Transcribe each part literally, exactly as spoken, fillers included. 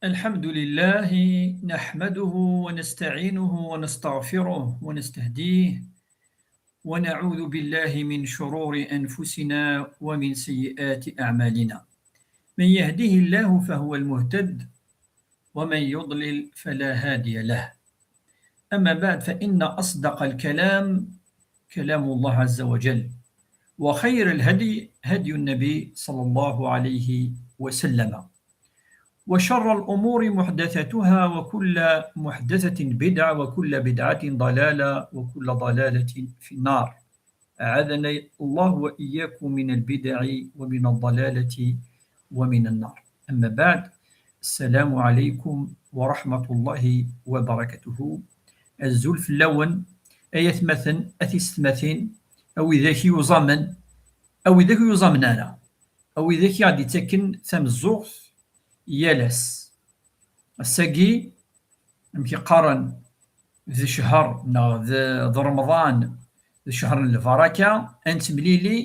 الحمد لله، نحمده ونستعينه ونستغفره ونستهديه، ونعوذ بالله من شرور أنفسنا ومن سيئات أعمالنا. من يهده الله فهو المهتد، ومن يضلل فلا هادي له. أما بعد، فإن أصدق الكلام كلام الله عز وجل، وخير الهدي هدي النبي صلى الله عليه وسلم، وشر الأمور محدثاتها، وكل محدثة بدعة، وكل بدعة ضلالة، وكل ضلالة في النار. أعاذنا الله وإياكم من البدع ومن الضلالة ومن النار. أما بعد، السلام عليكم ورحمة الله وبركاته. Azul fell-awen, ay atmaten, a tisetmatin, a widak i yuẓamen, a widak i yuẓamen ara, a widak i ɣ-d-ittaken tameẓẓuɣt yal ass. Ass-agi, amek i qqaren, d ccher neɣ d, d Remḍan, d ccher n lbaraka, ad nettemlili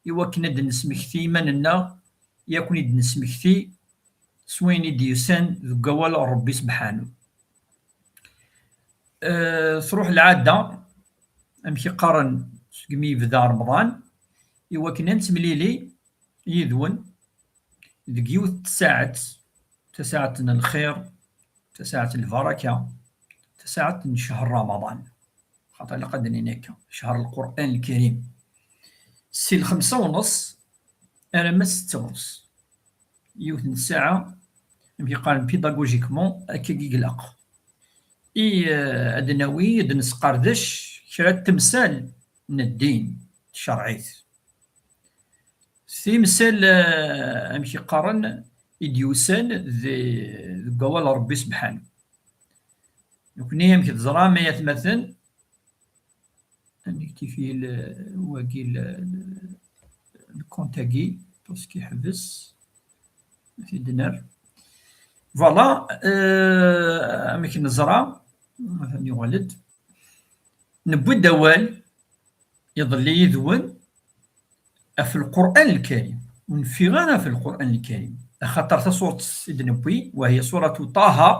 i wakken ad d-nesmekti iman-nneɣ, i akken i d-nesmekti s wayen i d-yusan deg wawal n Ṛebbi sebḥanu. Eh, truḥ lɛada, amek i qqaren, segmi yebda Remḍan, i wakken ad nettemlili yid-wen deg yiwet n tsaɛet, tasaɛet n lxir, tasaɛet n lbaraka, tasaɛet n ccher Remḍan. Xaṭer ilaq ad d-nini akka, ccher Lqur'an Lkarim. Si lxemsa u nneṣ alamma s setta u nneṣ. Yiwet n ssaɛa, amek i qqaren, pédagogiquement, akka i ilaq. I, eh, ad nawi, ad nesqerdec kra n temsal n ddin, tcerɛit. Timsal, eh, amek i qqaren, i d-yusan di-, deg wawal n Ṛebbi sebḥanu. Nekni, amek teẓram, ay atmaten, ad nektifi l-, wagi l-, l-, lkunt-agi, parce que yeḥbes, ad t-id-nerr. Voilà, eh, amek neẓra, atan yuɣal-d. Newwi-d awal iḍelli yid-wen ɣef Lqur'an Lkarim. Ur neffiɣ ara ɣef Lqur'an Lkarim. Axaṭer taṣuṛt i d-newwi, wa hiya suratu Ṭaha,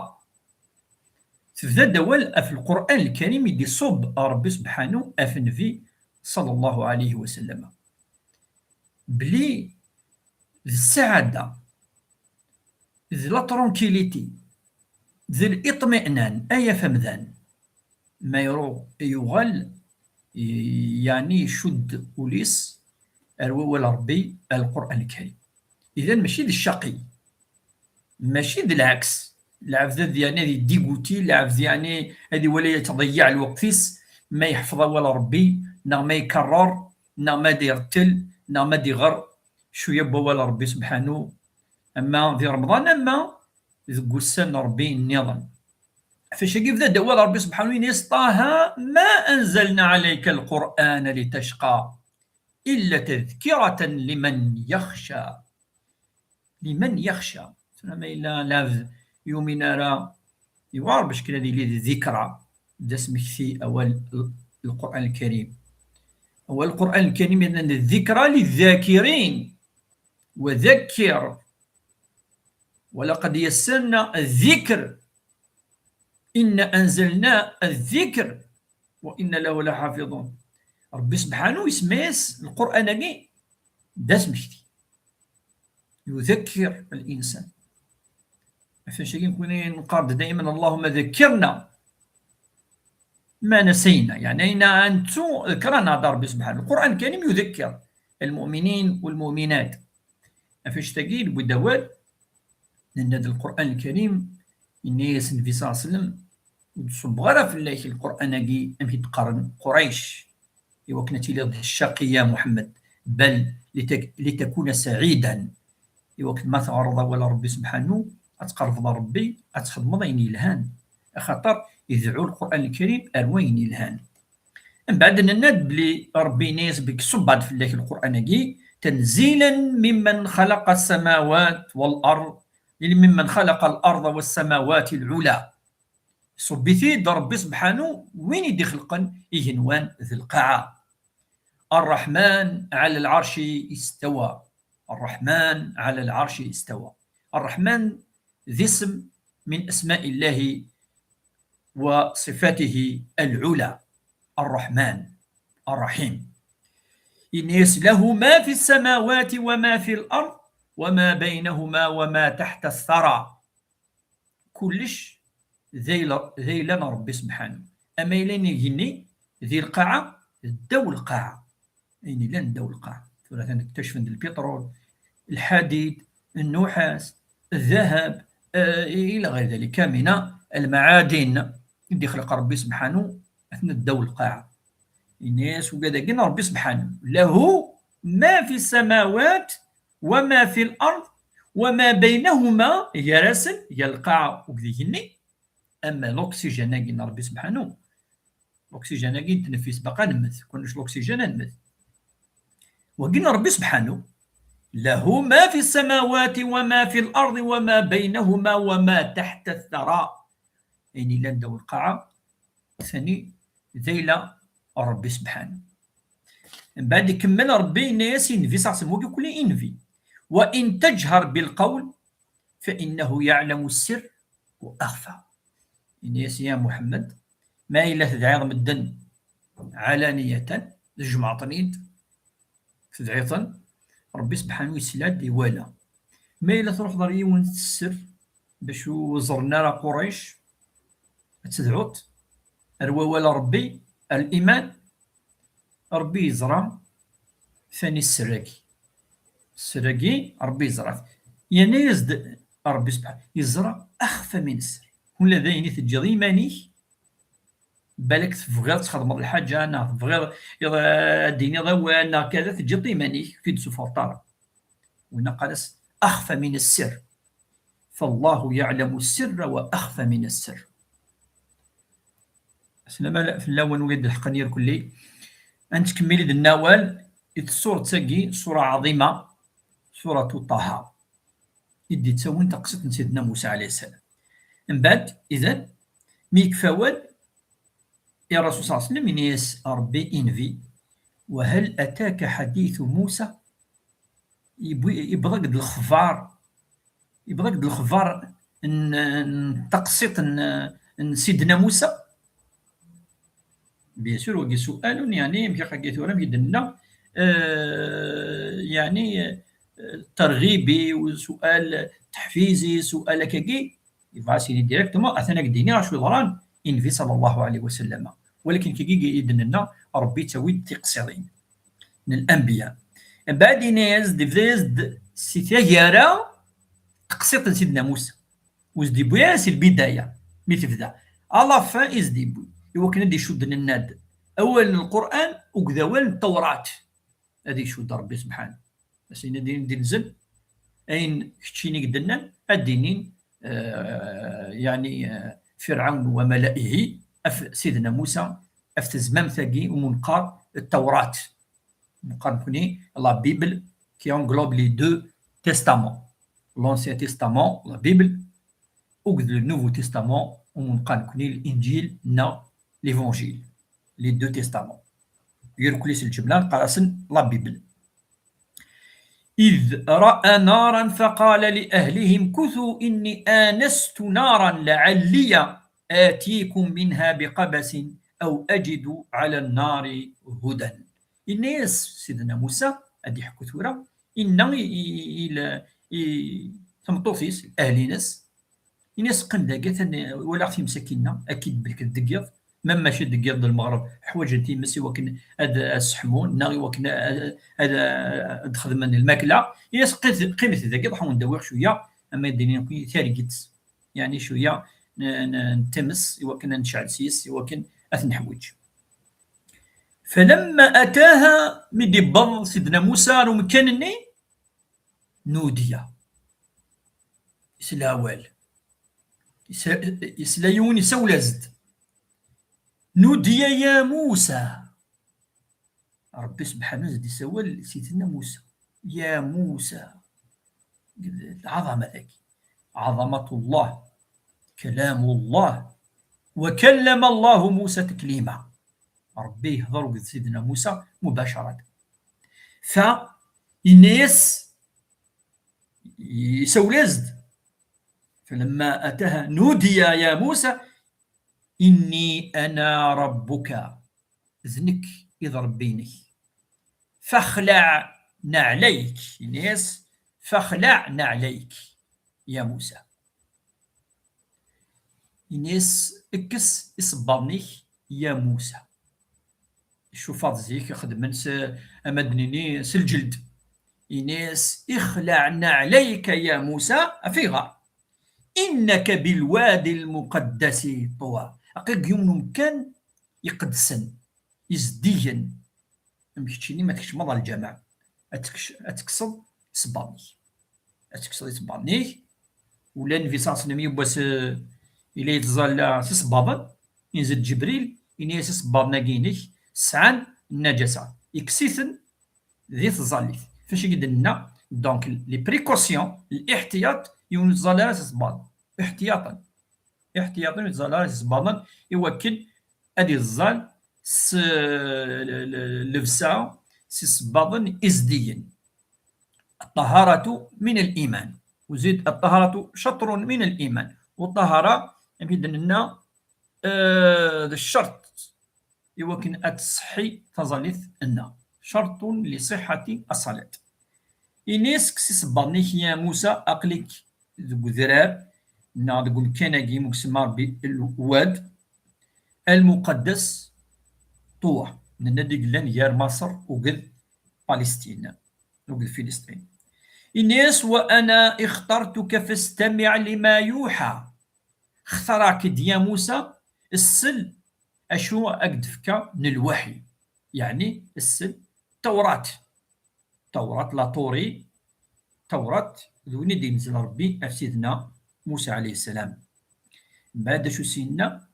tebda-d awal ɣef Lqur'an Lkarim i d-iṣubb Ṛebbi sebḥanu ɣef Nnbi ṣalla Llahu ɛalayhi wa sallam. Belli d ssaɛada, d la tranquillité, d liṭmi'nan, ay afamdan. Ma iruɣ yuɣal, i-, yeɛni icudd ul-is ar wawal Ṛebbi, ar Lqur'an Lkarim. Idan mačči d ccaqi, mačči d lɛeks. Lɛebd ad yeɛni ad yediguti, lɛebd yeɛni ad iwali yettḍeyyiɛ lweqt-is, ma yeḥfeḍ awal Ṛebbi, neɣ ma ikerrer, neɣ ma ad irettel, neɣ ma ad iɣer cwiya n wawal Ṛebbi sebḥanu, ama di Remḍan, ama deg wussan n Ṛebbi nniḍen. Ɣef wacu-agi yebda-d awal Ṛebbi sebḥanu, yenna-yas: طه ما أنزلنا عليك القرآن لتشقى إلا تذكرة لمن يخشى. Liman yaxca. Tura ma yella lɛebd yumin ara, yewɛer bac kan ad yili d dikra, d asmekti awal l-, Lqur'an Lkarim. Awal Lqur'an Lkarim yenna-d: ذكرى للذاكرين وذكر ولقد يسرنا الذكر إنا أنزلنا الذكر وإنا له لحافظون. Ṛebbi sebḥanu isemma-yas Lqur'an-agi d asmekti. يذكر الإنسان. Ɣef wacu-agi nekkni neqqar-d dayman: اللهم ذكرنا ما نسينا. Yeɛni ayen ara nettu, ḍekker-aneɣ-d Ṛebbi sebḥanu. Lqur'an Lkarim يذكر المؤمنين والمؤمنات. Ɣef wacu-agi newwi-d awal, nenna-d Lqur'an Lkarim, yenna-yas Nnbi ṣalla Llahu ɛalayhi wa sallam: ur d-ṣubbeɣ ara fell-ak Lqur'an-agi, amek i d-qqaren Qurayc, i wakken ad tiliḍ d ccaqi, ya Muḥemmed, بل لتك-، لتكون سعيدا. I wakken ma teɣreḍ awal Ṛebbi sebḥanu, ad tqerrbeḍ ar Ṛebbi, ad txedmeḍ ayen yelhan. Axaṭer idɛu Lqur'an Lkarim ar wayen yelhan. Mbeɛd nenna-d belli Ṛebbi yenna-yas belli iṣubb-d fell-ak Lqur'an-agi: تنزيلا ممن خلق السماوات والأرض، ممن خلق الأرض والسماوات العلى. Iṣubb-it-id Ṛebbi sebḥanu, win i d-ixelqen igenwan d lqaɛa. الرحمن على العرش استوى. الرحمن على العرش استوى. Ṛṛeḥman d isem من أسماء الله وصفاته العلى، الرحمن الرحيم. Yenna-yas: له ما في السماوات وما في الأرض وما بينهما وما تحت الثرى. Kullec d ayla, d ayla n Ṛebbi subḥanu. Ama yella n igenni di lqaɛa, ddaw lqaɛa. Ayen yellan ddaw lqaɛa. Tura atan ktaccfen-d lpiṭrul, lḥadid, nnuḥas, ddahab, eh, ila ɣayr dalika mina lmaɛadin i d-ixleq Ṛebbi subḥanu, atni ddaw lqaɛa. Yenna-yas ugad-agi n Ṛebbi subḥanu: له ما في السماوات وما في الأرض وما بينهما, gar-asen, gar lqaɛa akked igenni, ama l'oxygène-agi n Ṛebbi subḥanu, l'oxygène-agi n tneffis, baqa nemmet, kullec l'oxygène ad nemmet. Wagi n Ṛebbi subḥanu: له ما في السماوات وما في الأرض وما بينهما وما تحت الثرى. Ayen yellan ddaw lqaɛa, sani d ayla n Ṛebbi subḥanu. Mbeɛd ikemmel Ṛebbi yenna-yas i Nnbi ṣaṣṣa, wagi kulli i Nnbi: وإن تجهر بالقول فإنه يعلم السر وأخفى. Yenna-yas: ya Muḥemmed, ma yella tedɛiḍ medden ɛalaniyatan, tjemɛeḍ-ten-id, tedɛiḍ-ten, Ṛebbi subḥanu yesla-d, iwala. Ma yella truḥeḍ ɣer yiwen s sser, bac ur ẓerren ara Qurayc, ad tedɛuḍ ar wawal n Ṛebbi, ar liman, Ṛebbi yeẓra sani sser-agi. Sser-agi, Ṛebbi yeẓra-t. Yerna-yas-d Ṛebbi subḥanu, yeẓra أخفى من السر. Ula d ayen i teǧǧiḍ i iman-ik, balak tebɣiḍ ad txedmeḍ lḥaǧa, neɣ tebɣiḍ iḍ-, ad d-tiniḍ awal, neɣ kada, teǧǧiḍ-t i iman-ik, ur t-id-tessufɣeḍ ara. Winna qqaren-as أخفى من السر. فالله يعلم السر وأخفى من السر. Aslama fell-awen wid d-lḥeqen irkelli. Ad nettkemmil i d-nna awal i tsuret-agi, ṣṣura ɛḍima, ṣuratu Ṭaha, i d-ittawin taqsiṭ n Sidna Musa ɛalayhi ssalam. Mbeɛd, idan, mi yekfa awal, i Ṛṛasul ṣalla Llahu ɛalayhi wa sallam, yenna-yas Ṛebbi i Nnbi: وهل أتاك حديث موسى؟ Yewwi-, yewweḍ-ak-d lexbar, yewweḍ-ak-d lexbar n, n taqsiṭ n, n Sidna Musa? Bien sûr, wagi sual, yeɛni, amek akka tura, amek i d-nenna, eh, yeɛni, eh, terɣibi, u sual teḥfizi, sual akkagi, yebɣa ad s-yini directement, atan ad k-d-iniɣ acu yeḍran i Nnbi ṣalla Llahu ɛalayhi wa sallam. Walakin kagi i d-nenna, Ṛebbi yettawi-d tiqsiḍin n lanbiya. Mbeɛd yenna-yas-d, yebda-yas-d si taggara teqsiṭ n Sidna Musa. Ur s-d-yewwi ara si lbidaya, mi tebda. À la fin i s-d-yewwi, i wakken ad d-icudd, nenna-d, awal n Lqur'an akked awal n Tawrat. Ad icudd Ṛebbi subḥanu. Asin ad d-inzel ayen keččini i d-nnan, ad d-inin, eh, yeɛni, eh, Firɛawn wa mala'ihi, af Sidna Musa, af tezmamt-agi umi neqqar Tawrat. Neqqar nekni la Bible qui englobe les deux testaments. L'Ancien Testament, la Bible, akked le Nouveau Testament, umi neqqar nekni Linǧil neɣ l'Évangile. Les deux testaments. Irkelli s lǧemla, neqqar-asen la Bible. إذ رأى نارا فقال لأهله امكثوا إني آنست نارا لعلي آتيكم منها بقبس أو أجد على النار هدى. Yenna-yas Sidna Musa, ad d-iḥekku tura, yenna i, i, i, i, i tmeṭṭut-is, ahli-ines, yenna-yas: qqim dagi, atan walaɣ times akkinna, akka i d-belkent deg yiḍ, ma mačči deg yiḍ d lmeɣreb, ḥwaǧen times i wakken ad, ad sseḥmun, neɣ i wakken ad, ad, ad xedmen lmakla. Yenna-yas: qqim, qqimet dagi, ad wen-d-awiɣ cwiya, ama d-inin akk target, yeɛni cwiya n, n, n times, i wakken ad necɛel s-yes, i wakken ad t-neḥwiǧ. فلما أتاها, mi d-iwweḍ Sidna Musa ar umkan-nni, نودي. Isla awal. Is-, isla yiwen isawel-as-d. نودي يا موسى. Ṛebbi subḥanu ad d-isawel Sidna Musa. يا موسى. Lɛaḍama tagi. عظمة الله. كلام الله. وكلم الله موسى تكليما. Ṛebbi yehdeṛ akked Sidna Musa mubacarat. Fa, yenna-yas, isawel-as-d. فلما أتاها نودي يا موسى إني أنا ربك. D nekk i d Ṛebbi-inek. فاخلع نعليك. Ini-as, فاخلع نعليك يا موسى. Ini-as, kkes isebbaḍen-ik, ya Musa. Icufaḍ zik xedmen s, ama d-nini, s lǧeld. Ini-as, اخلع نعليك يا موسى, af iɣer. إنك بالواد المقدس طوى. Aql-ik deg yiwen umkan iqedsen, izeddigen. Am keččini ma tkecmeḍ ɣer lǧameɛ, ad tekc-, ad tekkseḍ isebbaḍen-ik. Ad tekkseḍ isebbaḍen-ik. Ula Nnbi ṣalla Llahu ɛalayhi wa sallam yiwwas, eh, yella yettẓalla s isebbaḍen, inza-d Ǧebril, ini-as isebbaḍen-agi-inek sɛan nnajasa. Ikkes-iten di tẓallit. Fac i d-nenna, donc, les précautions, liḥtiyaṭ, yiwen ur yettẓalla ara s isebbaḍen. Iḥtiyaṭen. Iḥtiyaṭen ur yettẓalla ara s isebbaḍen, i wakken ad iẓẓal s l-, l-, llebsa, s isebbaḍen izeddigen. الطهارة من الإيمان. وزيد الطهارة شطر من الإيمان. والطهارة, amek i d-nenna, eh, d ccerṭ i wakken ad tṣeḥḥi taẓallit-nneɣ. شرط لصحة الصلاة. Ini-as, kkes isebbaḍen-ik, ya Musa, aql-ik deg udrar, neɣ deg umkan-agi, mu ysemma Ṛebbi lwad, المقدس طوى. Nenna-d i yellan gar Maṣer akked Palestine, akked Filisṭin. Ini-as, وأنا اخترتك فاستمع لما يوحى. Xtareɣ-k-id, ya Musa, ssel acu ad k-d-fkeɣ n lwaḥi. Yeɛni, ssel Tawrat. Tawrat, la Torah, Tawrat, d win i d-yenzel Ṛebbi ɣef Sidna Musa ɛalayhi ssalam. Mbeɛd acu s-yenna?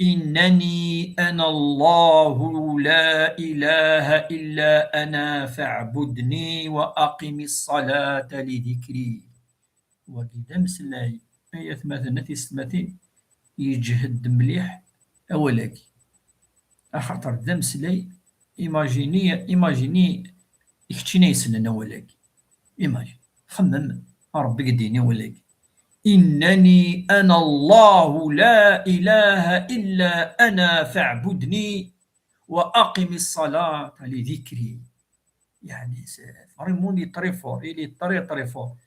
إنني أنا الله لا إله إلا أنا فاعبدني وأقم الصلاة لذكري. Wagi d ameslay, ay atmaten, a tisetmatin, yeǧhed mliḥ awal-agi. Axaṭer d ameslay, imagini, imagini, i keččini yessnen awal-agi. Imagine, xemmem, a Ṛebbi i k-d-yini awal-agi. إنني أنا الله لا إله إلا أنا فاعبدني وأقم الصلاة لذكري. Yeɛni, c'est vraiment, il est très fort, il est très, très fort.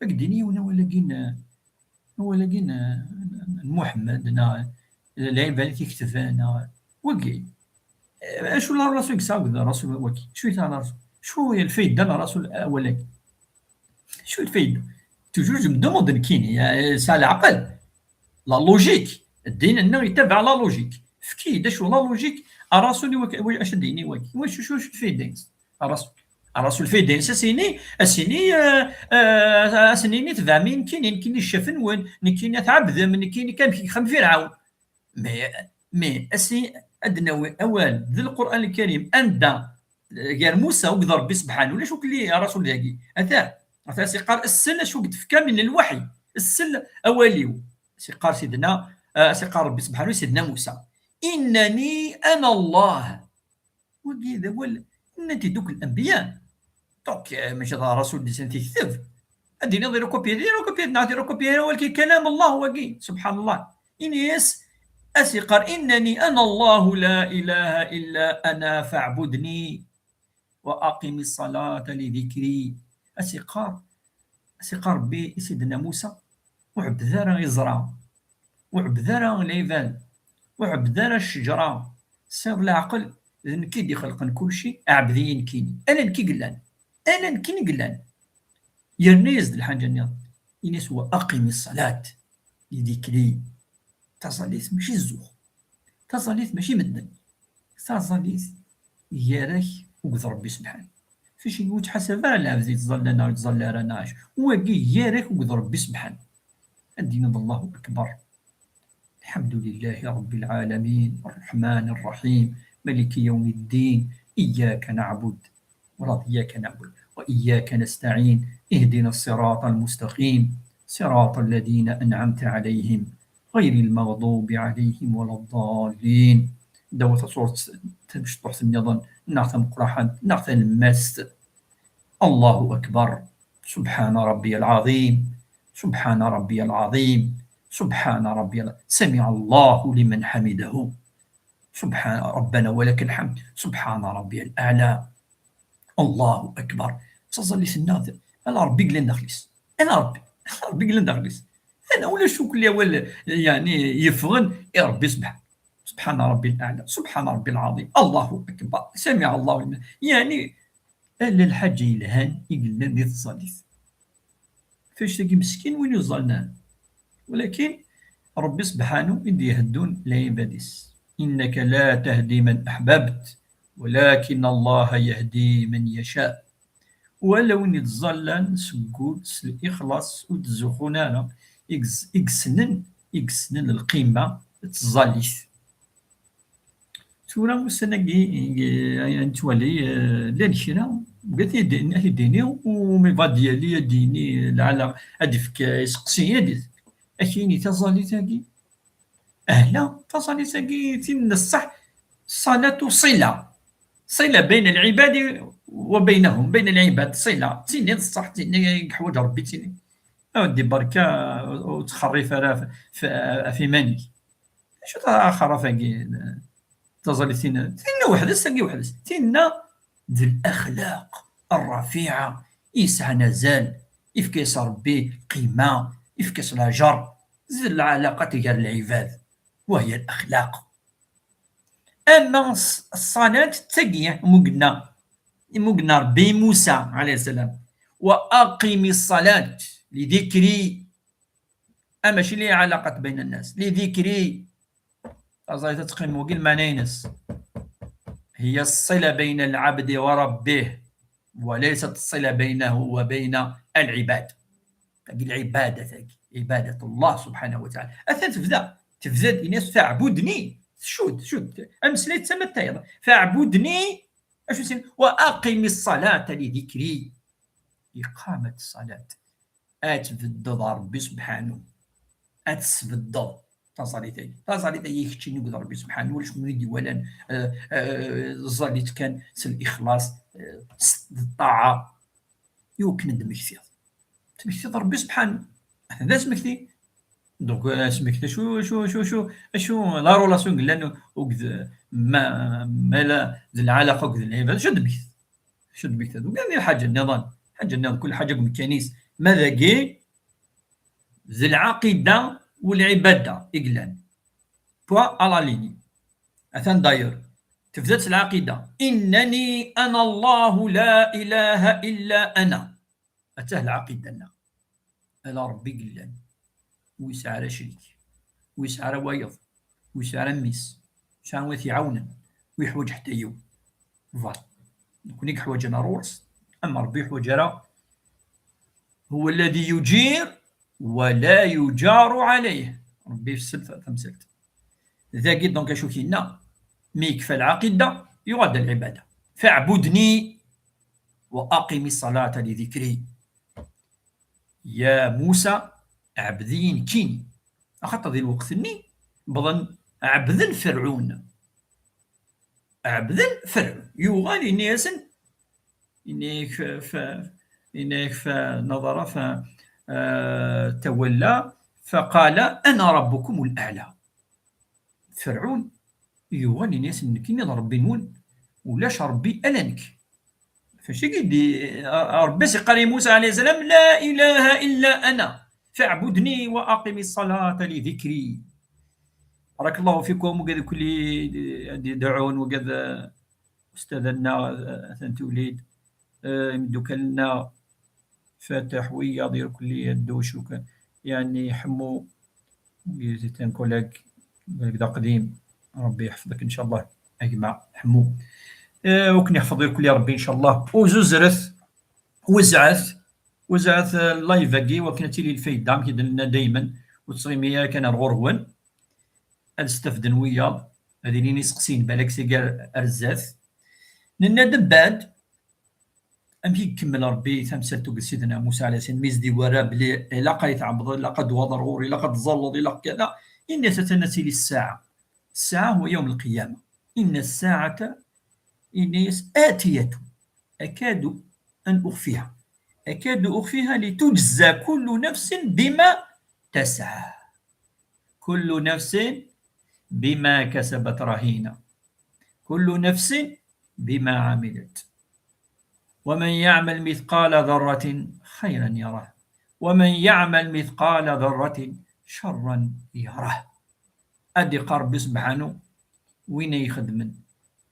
Ad k-d-yini yiwen awal-agi n, awal-agi n, n Muḥemmed, neɣ lɛibad i t-iketben, neɣ wagi. Eh, acu la relation i yesɛa akked Rasul wagi? Acu i t-, Rasul? Acu i lfayda n Rasul awal-agi? Acu i lfayda? Toujours, je me demande nekkini, eh, yesɛa leɛqel. La logique. Ddin-nneɣ yettabaɛ la logique. Efk-iyi-d acu la logique, a Rasul, i wak-, wa-, acu d-yini wagi? Wacu, acu, acu lfayda-ines? A Rasul, a Rasul, lfayda-ines, a s-yini, a s-yini, eh, eh, a s-nini tebɛem-iyi nekkini, nekkini ccaf-nwen, nekkini ad tɛebdem, nekkini kan amek yexdem Firɛawn. Mais, mais, a s-, ad d-nawi awal d Lqur'an Lkarim, anda, eh, gar Musa akked Ṛebbi sebḥan, ulac akk li a Rasul dagi. Ata, ata a s-iqqar, ssel acu i k-d-tefka min lwaḥi, ssel awal-iw. A s-iqqar Sidna, eh, a s-iqqar Ṛebbi sebḥan i Sidna Musa, إنني أنا الله. Wagi d awal, nnan-t-id akk lanbiya. Donc, eh, mačči d Rasul d-yeslan tikteb. Ad d-tiniḍ irukupi-, irukupi-, neɣ irukupi awal-agi, kalam Allah wagi, subḥan Allah. Ini-as, a s-iqqar, إنني أنا الله لا إله إلا أنا فاعبدني وأقم الصلاة لذكري. A s-iqqar, a s-iqqar Ṛebbi i Sidna Musa, ur ɛebbed ara iẓra, ur ɛebbed ara lɛibad, ur ɛebbed ara ccejra, tesɛiḍ leɛqel, d nekk i d-ixelqen kulci, ɛbed-iyi nekkini. Ala nekk i yellan, ala nekkini i yellan. Yerna-yas-d lḥaǧa nniḍen, ini-as, وأقم الصلاة لذكري. Taẓallit mačči zzux. Taẓallit mačči medden. Taẓallit gar-ak akked Ṛebbi sebḥan. Fici ur ttḥasab ara lɛebd yettẓalla neɣ ur yettẓalla ara neɣ acu. Wagi gar-ak akked Ṛebbi sebḥan. Ad d-tiniḍ الله أكبر. الحمد لله رب العالمين، الرحمن الرحيم، ملك يوم الدين، إياك نعبد ولا إياك نعبد وإياك نستعين، اهدنا الصراط المستقيم، صراط الذين أنعمت عليهم، غير المغضوب عليهم ولا الضالين. Ddaw tasuret tamecṭuḥt nniḍen, neɣ tameqqraḥant, neɣ talemmast. الله أكبر، سبحان ربي العظيم، سبحان ربي العظيم، سبحان ربي ال-، سمع الله لمن حمده، سبحان ربنا ولك الحمد، سبحان ربي الأعلى، الله أكبر. Taẓallit-nneɣ, ala Ṛebbi yellan daxel-is. Ala Ṛebbi, ala Ṛebbi yellan daxel-is. Ala ulac akk awal, yeɛni, yeffɣen i Ṛebbi subḥan-, سبحان ربي الأعلى، سبحان ربي العظيم، الله أكبر، سمع الله لمن، yeɛni, ala lḥaǧa yelhan i yellan di tẓallit. Ɣef annect-agi meskin win yuẓallan. Walakin Ṛebbi subḥanu i d-iheddun lɛibad-is. إنك لا تهدي من أحببت ولكن الله يهدي من يشاء. Wala win yettẓallan seg wul, s lixlaṣ, ur d-ttzuxxun ara, i yes-, i yessnen, i yessnen lqima n tẓallit. Tura ussan-agi, i, i, i nettwali, eh, llan kra, bɣiɣ ad t-id-, ad t-id-iniɣ, u ma yebɣa ad d-yali, ad d-yini, lɛala, ad d-yefk, eh, iseqsi, ad d-, ad k-yini taẓallit-agi. Ahla, taẓallit-agi, tin n ṣṣeḥ, ṣṣalatu ṣila. Ṣila bayna lɛibadi wa baynahum, bayna lɛibad, ṣila. Tini d ṣṣeḥ, tini yeḥwaǧ Ṛebbi, tini. A weddi, berka, ur ttxerrif ara f-, f-, ɣef iman-ik. Acu taxerraf-agi, taẓallit-tina? Tinna weḥd-s, tagi weḥd-s. Tinna d laxlaq rrafiɛa i yesɛan azal, ifka-yas Ṛebbi lqima, ifka-yas lajeṛ, d lɛalaqat gar lɛibad, وهي الأخلاق. Ama ṣ-, ṣṣalat d tagi, imi yenna, imi yenna Ṛebbi i Musa, ɛalayhi ssalam, وأقم الصلاة لذكري. A, mačči لي علاقة بين الناس، لذكري. Taẓallit ad teqqim wagi lmeɛna-ines. هي الصلة بين العبد وربه، وليست الصلة بينه وبين العباد. Tagi lɛibada, tagi, عبادة الله سبحانه وتعالى. Atan tebda, tebda-d, ini-as: "فاعبدني". Tcud, tcud. Ameslay d tama tayeḍ. "فاعبدني". Acu sin? "وأقم الصلاة لذكري". إقامة الصلاة. Ad tbeddeḍ ɣer Ṛebbi subḥanu. Ad tesbeddeḍ taẓallit-agi. Taẓallit-agi i keččini akked Ṛebbi subḥanu, ulac win i d-iwalan, eh, eh, ẓẓallit kan s lixlaṣ, eh, s, d ṭṭaɛa, i wakken ad d-temmektiḍ. Temmektiḍ Ṛebbi subḥanu. Atan d asmekti. Donc, eh, asmekti, acu, acu, acu, acu, acu, la relation yellan akked ma, ma la d lɛalaqa akked lɛibad, acu ad d-temmektiḍ? Acu d-temmektiḍ? Ugar di lḥaǧa nniḍen. Lḥaǧa nniḍen, kul ḥaǧa deg umkan-is. Ma dagi, d lɛaqida u lɛibada i yellan. Point à la ligne. Atan d'ailleurs, tebda-tt lɛaqida: "إنني أنا الله لا إله إلا أنا". Attah lɛaqida-nneɣ. Ala Ṛebbi i yellan, ur yesɛi ara acrik, ur yesɛi ara wayeḍ, ur yesɛi ara mmi-s, ur yesɛi ara win i t-iɛawnen, ur yeḥwaǧ ḥetta yiwen. Voilà. Nekni i yeḥwaǧen ar ɣur-s, ama Ṛebbi ur yeḥwaǧ ara. هو الذي يجير ولا يجار عليه. Ṛebbi yefsel ta-, tamsalt. Dagi, donc, acu k-yenna? Mi yekfa lɛaqida, yuɣal-d lɛibada. "فاعبدني وأقم الصلاة لذكري". Ya Musa, ɛbed-iyi nekkini. Axaṭer di lweqt-nni, wwḍen ɛebden Ferɛun. Ɛebden Ferɛun. Yuɣal yenna-yasen, yenna-yak f-, f-, yenna-yak f-, نظر ف-، آه، تولى فقال: "أنا ربكم الأعلى". Ferɛun yuɣal yenna-yasen: "Nekkini d Ṛebbi-nwen, ulac Ṛebbi ala nekk." Fac i d-, Ṛebbi as-iqqar i Musa ɛalayhi ssalam: "لا إله إلا أنا فاعبدني وأقم الصلاة لذكري". بارك الله فيكم، وكذا كل يدعون، وكذا أستاذنا atan tewlid, eh, imeddukal-nneɣ Fatah wiyaḍ irkelli ad ddu cukran. Yeɛni Ḥemmu, c'est un collègue, collègue d aqdim. Ṛebbi yeḥfeḍ-k, ncallah, a gma Ḥemmu. Eh, ur ken-iḥfeḍ irkelli Ṛebbi, ncallah. Uzuzret, wezɛet, wezɛet, eh, live-agi, wakken ad tili lfayda, amek i d-nenna daymen, ur ttɣimi ara kan ar ɣur-wen. Ad stafden wiyaḍ, ad ilin iseqsiyen, balak seg ar, ar zdat. Nenna-d mbeɛd, amek i ikemmel Ṛebbi tamsalt akked Sidna Musa ɛalayhi ssalam, mi s-d-iwerra belli ilaq ad tɛebdeḍ, ilaq ad d-tewweḍ ar ɣur-i, ilaq ad tẓalleḍ, ilaq kada, ini-as atan ad tili ssaɛa. Ssaɛa هو يوم القيامة. إن الساعة, ini-as, آتية أكاد أن أخفيها. أكاد أخفيها لتجزى كل نفس بما تسعى. كل نفس بما كسبت رهينة. كل نفس بما عملت. ومن يعمل مثقال ذرة خيرا يره، ومن يعمل مثقال ذرة شرا يره. Ad iqqar Rebbi Sebḥanu, win ay ixedmen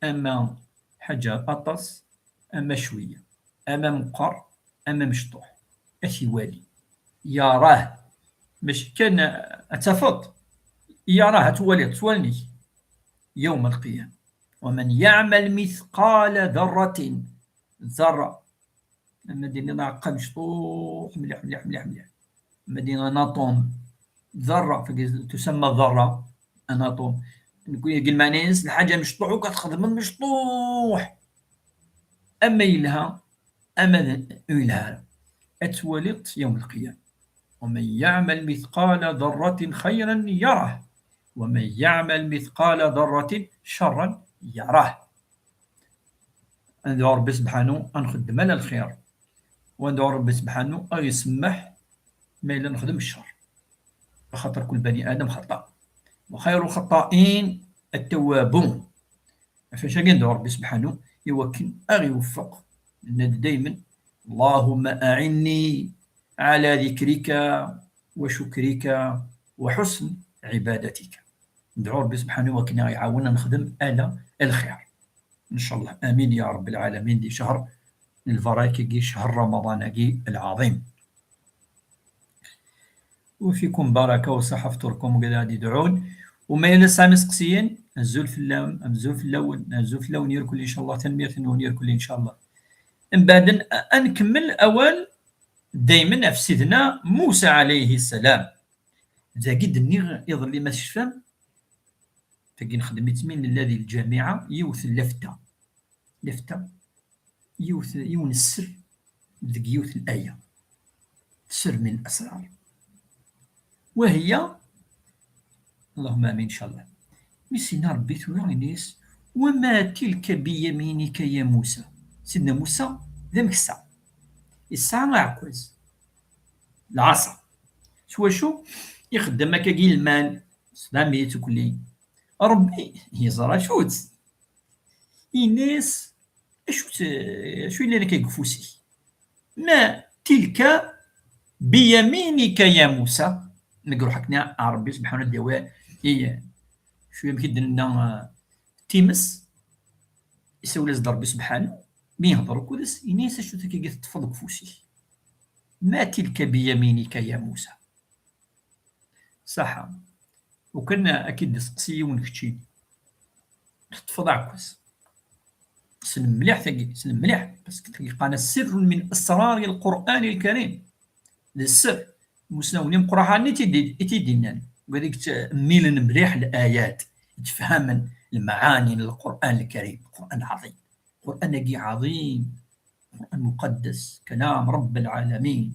ama ḥaǧa aṭas, ama cwiya, ama meqqer, ama mecṭuḥ, ad t-iwali. Yarah, mačči kan ad tafeḍ, yarah, ad twaliḍ s wallen-ik. يوم القيامة. ومن يعمل مثقال ذرة, ذرة, ama d-iniḍ aɛeqqa mecṭuḥ, mliḥ, mliḥ, mliḥ, mliḥ. Ama d-iniḍ un atome, ذرة, تسمى ذرة, un atome. Nekk deg lmeɛna-ines lḥaǧa mecṭuḥ akk ad txedmeḍ mecṭuḥ. Ama yelha, ama d ur yelha ara. Ad twaliḍ يوم القيامة. ومن يعمل مثقال ذرة خيرا يره، ومن يعمل مثقال ذرة شرا يره. Ad ندɛu Rebbi Sebḥanu ad nxeddem ala lxir, u ad ندعو Rebbi Sebḥanu ad aɣ-isemmeḥ ma yella nexdem ccer, axaṭer kul bani Adam xaṭa, وخير الخطائين التوابون. Ɣef wacu-agi ad ندعو Rebbi Sebḥanu i wakken ad aɣ-iweffeq, nenna-d daymen: اللهم أعني على ذكرك وشكرك وحسن عبادتك. Nedɛu Rebbi Sebḥanu i wakken ad aɣ-iɛawen ad nexdem ala lxir. Ncallah, amin ya Rebbi lɛalamin, di ccher n lbaraka-agi, ccher Ramaḍan-agi lɛaḍim. وفيكم بركة وصحة فطوركم وكذا غادي يدعون. وما يلا سامي سقسيين، أزول في اللون، أزول في اللون، أزول في اللون يركل إن شاء الله، تنمير ثنون يركل إن شاء الله. من بعد أ-، أنكمل أول دايما في سيدنا موسى عليه السلام. ذاكي دني يظل ما تشفى. تاكي نخدم يتمين الذي الجامعة يوث اللفتة. Lafta, yiwet, yiwen n sser deg yiwet n aya. Sser min al-asrar. وهي، اللهم آمين إن شاء الله. Mi s-yenna Rebbi tura, yenna-yas: وما تلك بيمينك يا موسى. Sidna Musa d ameksa. Yesɛa aɛekkaz. Lɛaṣa. S wacu? Ixeddem akkagi lmal, s tdamit ukli. Rebbi yeẓra acu-tt. Yenna-yas: acu-tt, acu yellan akka deg ufus-ik? ما تلك بيمينك يا موسى. Neg ruḥ akken a Rebbi Sebḥanu ad d-yawi i, acu amek i d-nenna, eh, times, isawel-as-d Rebbi Sebḥanu, mi yehder akked-s, yenna-yas: acu-tt akkagi teṭṭfeḍ deg ufus-ik? ما تلك بيمينك يا موسى. Saḥa. Ukan ad k-id-iseqsi yiwen keččini. Teṭṭfeḍ aɛekkaz. Sel mliḥ tagi, sel mliḥ, parce que tagi qqaren-as سر من أسرار القرآن الكريم. D sser. Imusnawen imeqqranen i t-id-, i t-id-innan. Wid i yettmilen mliḥ layat, yettefhamen lmaɛani n Lqur'an Lkarim. Lqur'an ɛaḍim. Lqur'an-agi ɛaḍim. Lqur'an muqaddas. Kalam Rebbi lɛalamin.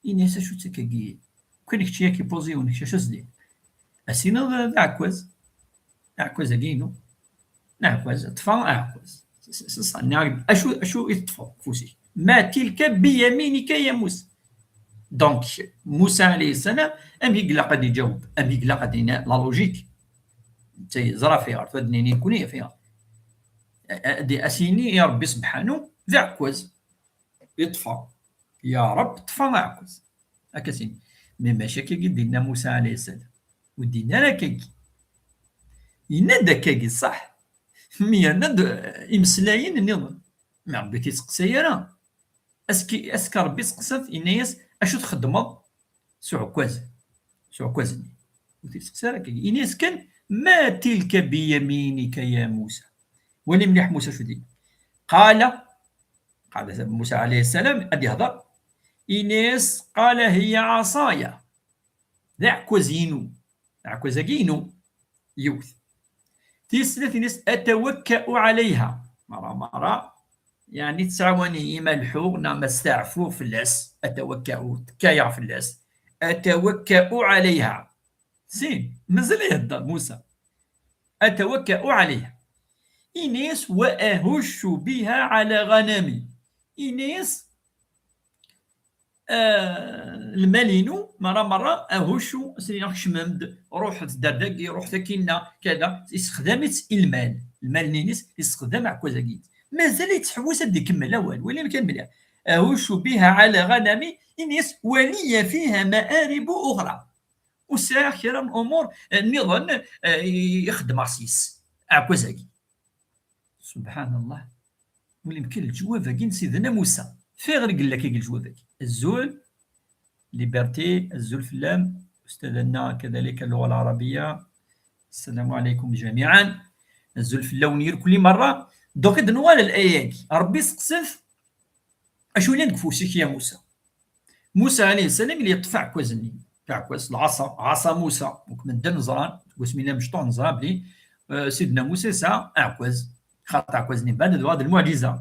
Ini-as acu-tt akkagi. Kan kečči ad k-ipuẓi yiwen kečč acu as-d-in. As-iniḍ d aɛekkaz. Aɛekkaz-agi inu. Aɛekkaz, ṭṭfeɣ aɛekkaz. S-, s-, s-, nniɣ-ak-d acu, acu i teṭṭfeḍ ufus-ik. ما تلك بيمينك يا موسى. Donc, Musa alayhi ssalam, amek i ilaq ad iǧaweb, amek i ilaq ad d-ini la logique. Netta yeẓra fiɣer, tura ad d-nini nekni fiɣer. A-, a-, di-, as-yini i Rebbi Sebḥanu, d aɛekkaz. Yeṭṭfa. Ya Reb, ṭṭfa aɛekkaz. Akka sin. Mais mačči akkagi i d-yenna Musa alayhi ssalam. Ur d-yenni ara akkagi. Yenna-d akkagi, ṣṣeḥ. Mi yerna-d, eh, imeslayen nniḍen. Mi Rebbi t-isteqsay ara. Aski, aski Rebbi isteqsa-t, yenna-yas: acu txeddmeḍ s uɛekkaz? S uɛekkaz-nni. Ur t-isteqsa ara akkagi. Yenna-yas kan: ما تلك بيمينك يا موسى. Wali mliḥ Musa acu d-yenna. قال قال موسى عليه السلام, ad yehder, ini-as: قال هي عصاي. D aɛekkaz-inu. Aɛekkaz-agi inu. Yiwet. Tis snat ini-as: أتوكأ عليها. Mara, mara, yeɛni tettɛawan-iyi ma leḥḥuɣ neɣ ma steɛfuɣ fell-as. أتوكأ, tekkayeɣ fell-as. أتوكأ عليها. Sin, mazal ihedder Musa. أتوكأ عليها. Ini-as: وأهش بها على غنمي. Ini-as: eh, lmal-inu, merra, merra, ahuccu, as-iniɣ kecmem-d, ruḥet-d ar dagi, ruḥet akkinna, kada, issexdam-itt i lmal. Lmal-nni-ines, issexdam aɛekkaz-agi. Mazal yettḥewwis ad d-ikemmel awal, wali amkan mliḥ. "أهش بها على غنمي", ini-as, "ولي فيها مآرب أخرى." Ur sɛiɣ kra n umur, eh, nniḍen, eh, i, i xeddmeɣ s-yes. Aɛekkaz-agi. Subḥan Allah. Wali amkan leǧwab-agi n Sidna Musa. Fiɣer i yella akka leǧwab-agi. Azul, Liberté, azul fell-am. Ustad-nneɣ kadalik اللغة العربية. السلام عليكم جميعا. Azul fell-awen irkelli merra. Donc, ad nuɣal ar l'aya-agi. Rebbi seqsef, acu yellan deg ufus-ik, ya Musa? Musa alayhi ssalam, yella yeṭṭef aɛekkaz-nni. Aɛekkaz, lɛaṣa, ɛaṣa Musa. Donc, medden ẓran, deg wasmi llan mecṭuḥ, neẓra belli, eh, Sidna Musa yesɛa aɛekkaz. Xaṭer aɛekkaz-nni, mbeɛd, d lmuɛǧiza.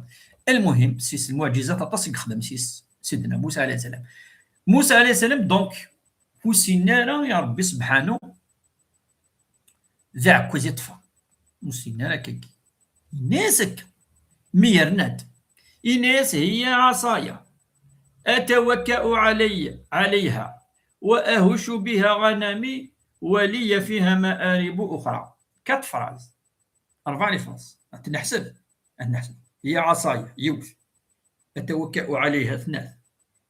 Lmuhim, s-yes lmuɛǧizat aṭas i yexdem s-yes Sidna Musa alayhi ssalam. Musa alayhi ssalam, donc, ur ssinen ara i Rebbi sebḥanu, d aɛekkaz i ṭṭfeɣ. Ur ssinen ara akkagi. Yenna-yas akka. Mi yerna-d, yenna-yas: "هي عصاي أتوكأ علي، عليها، وأهش بها غنمي، ولي فيها مآرب أخرى." Quatre phrases. Rebɛa les phrases. Ad neḥseb. Ad neḥseb. "هي عصاي", yiwet. "أتوكأ عليها", tnat.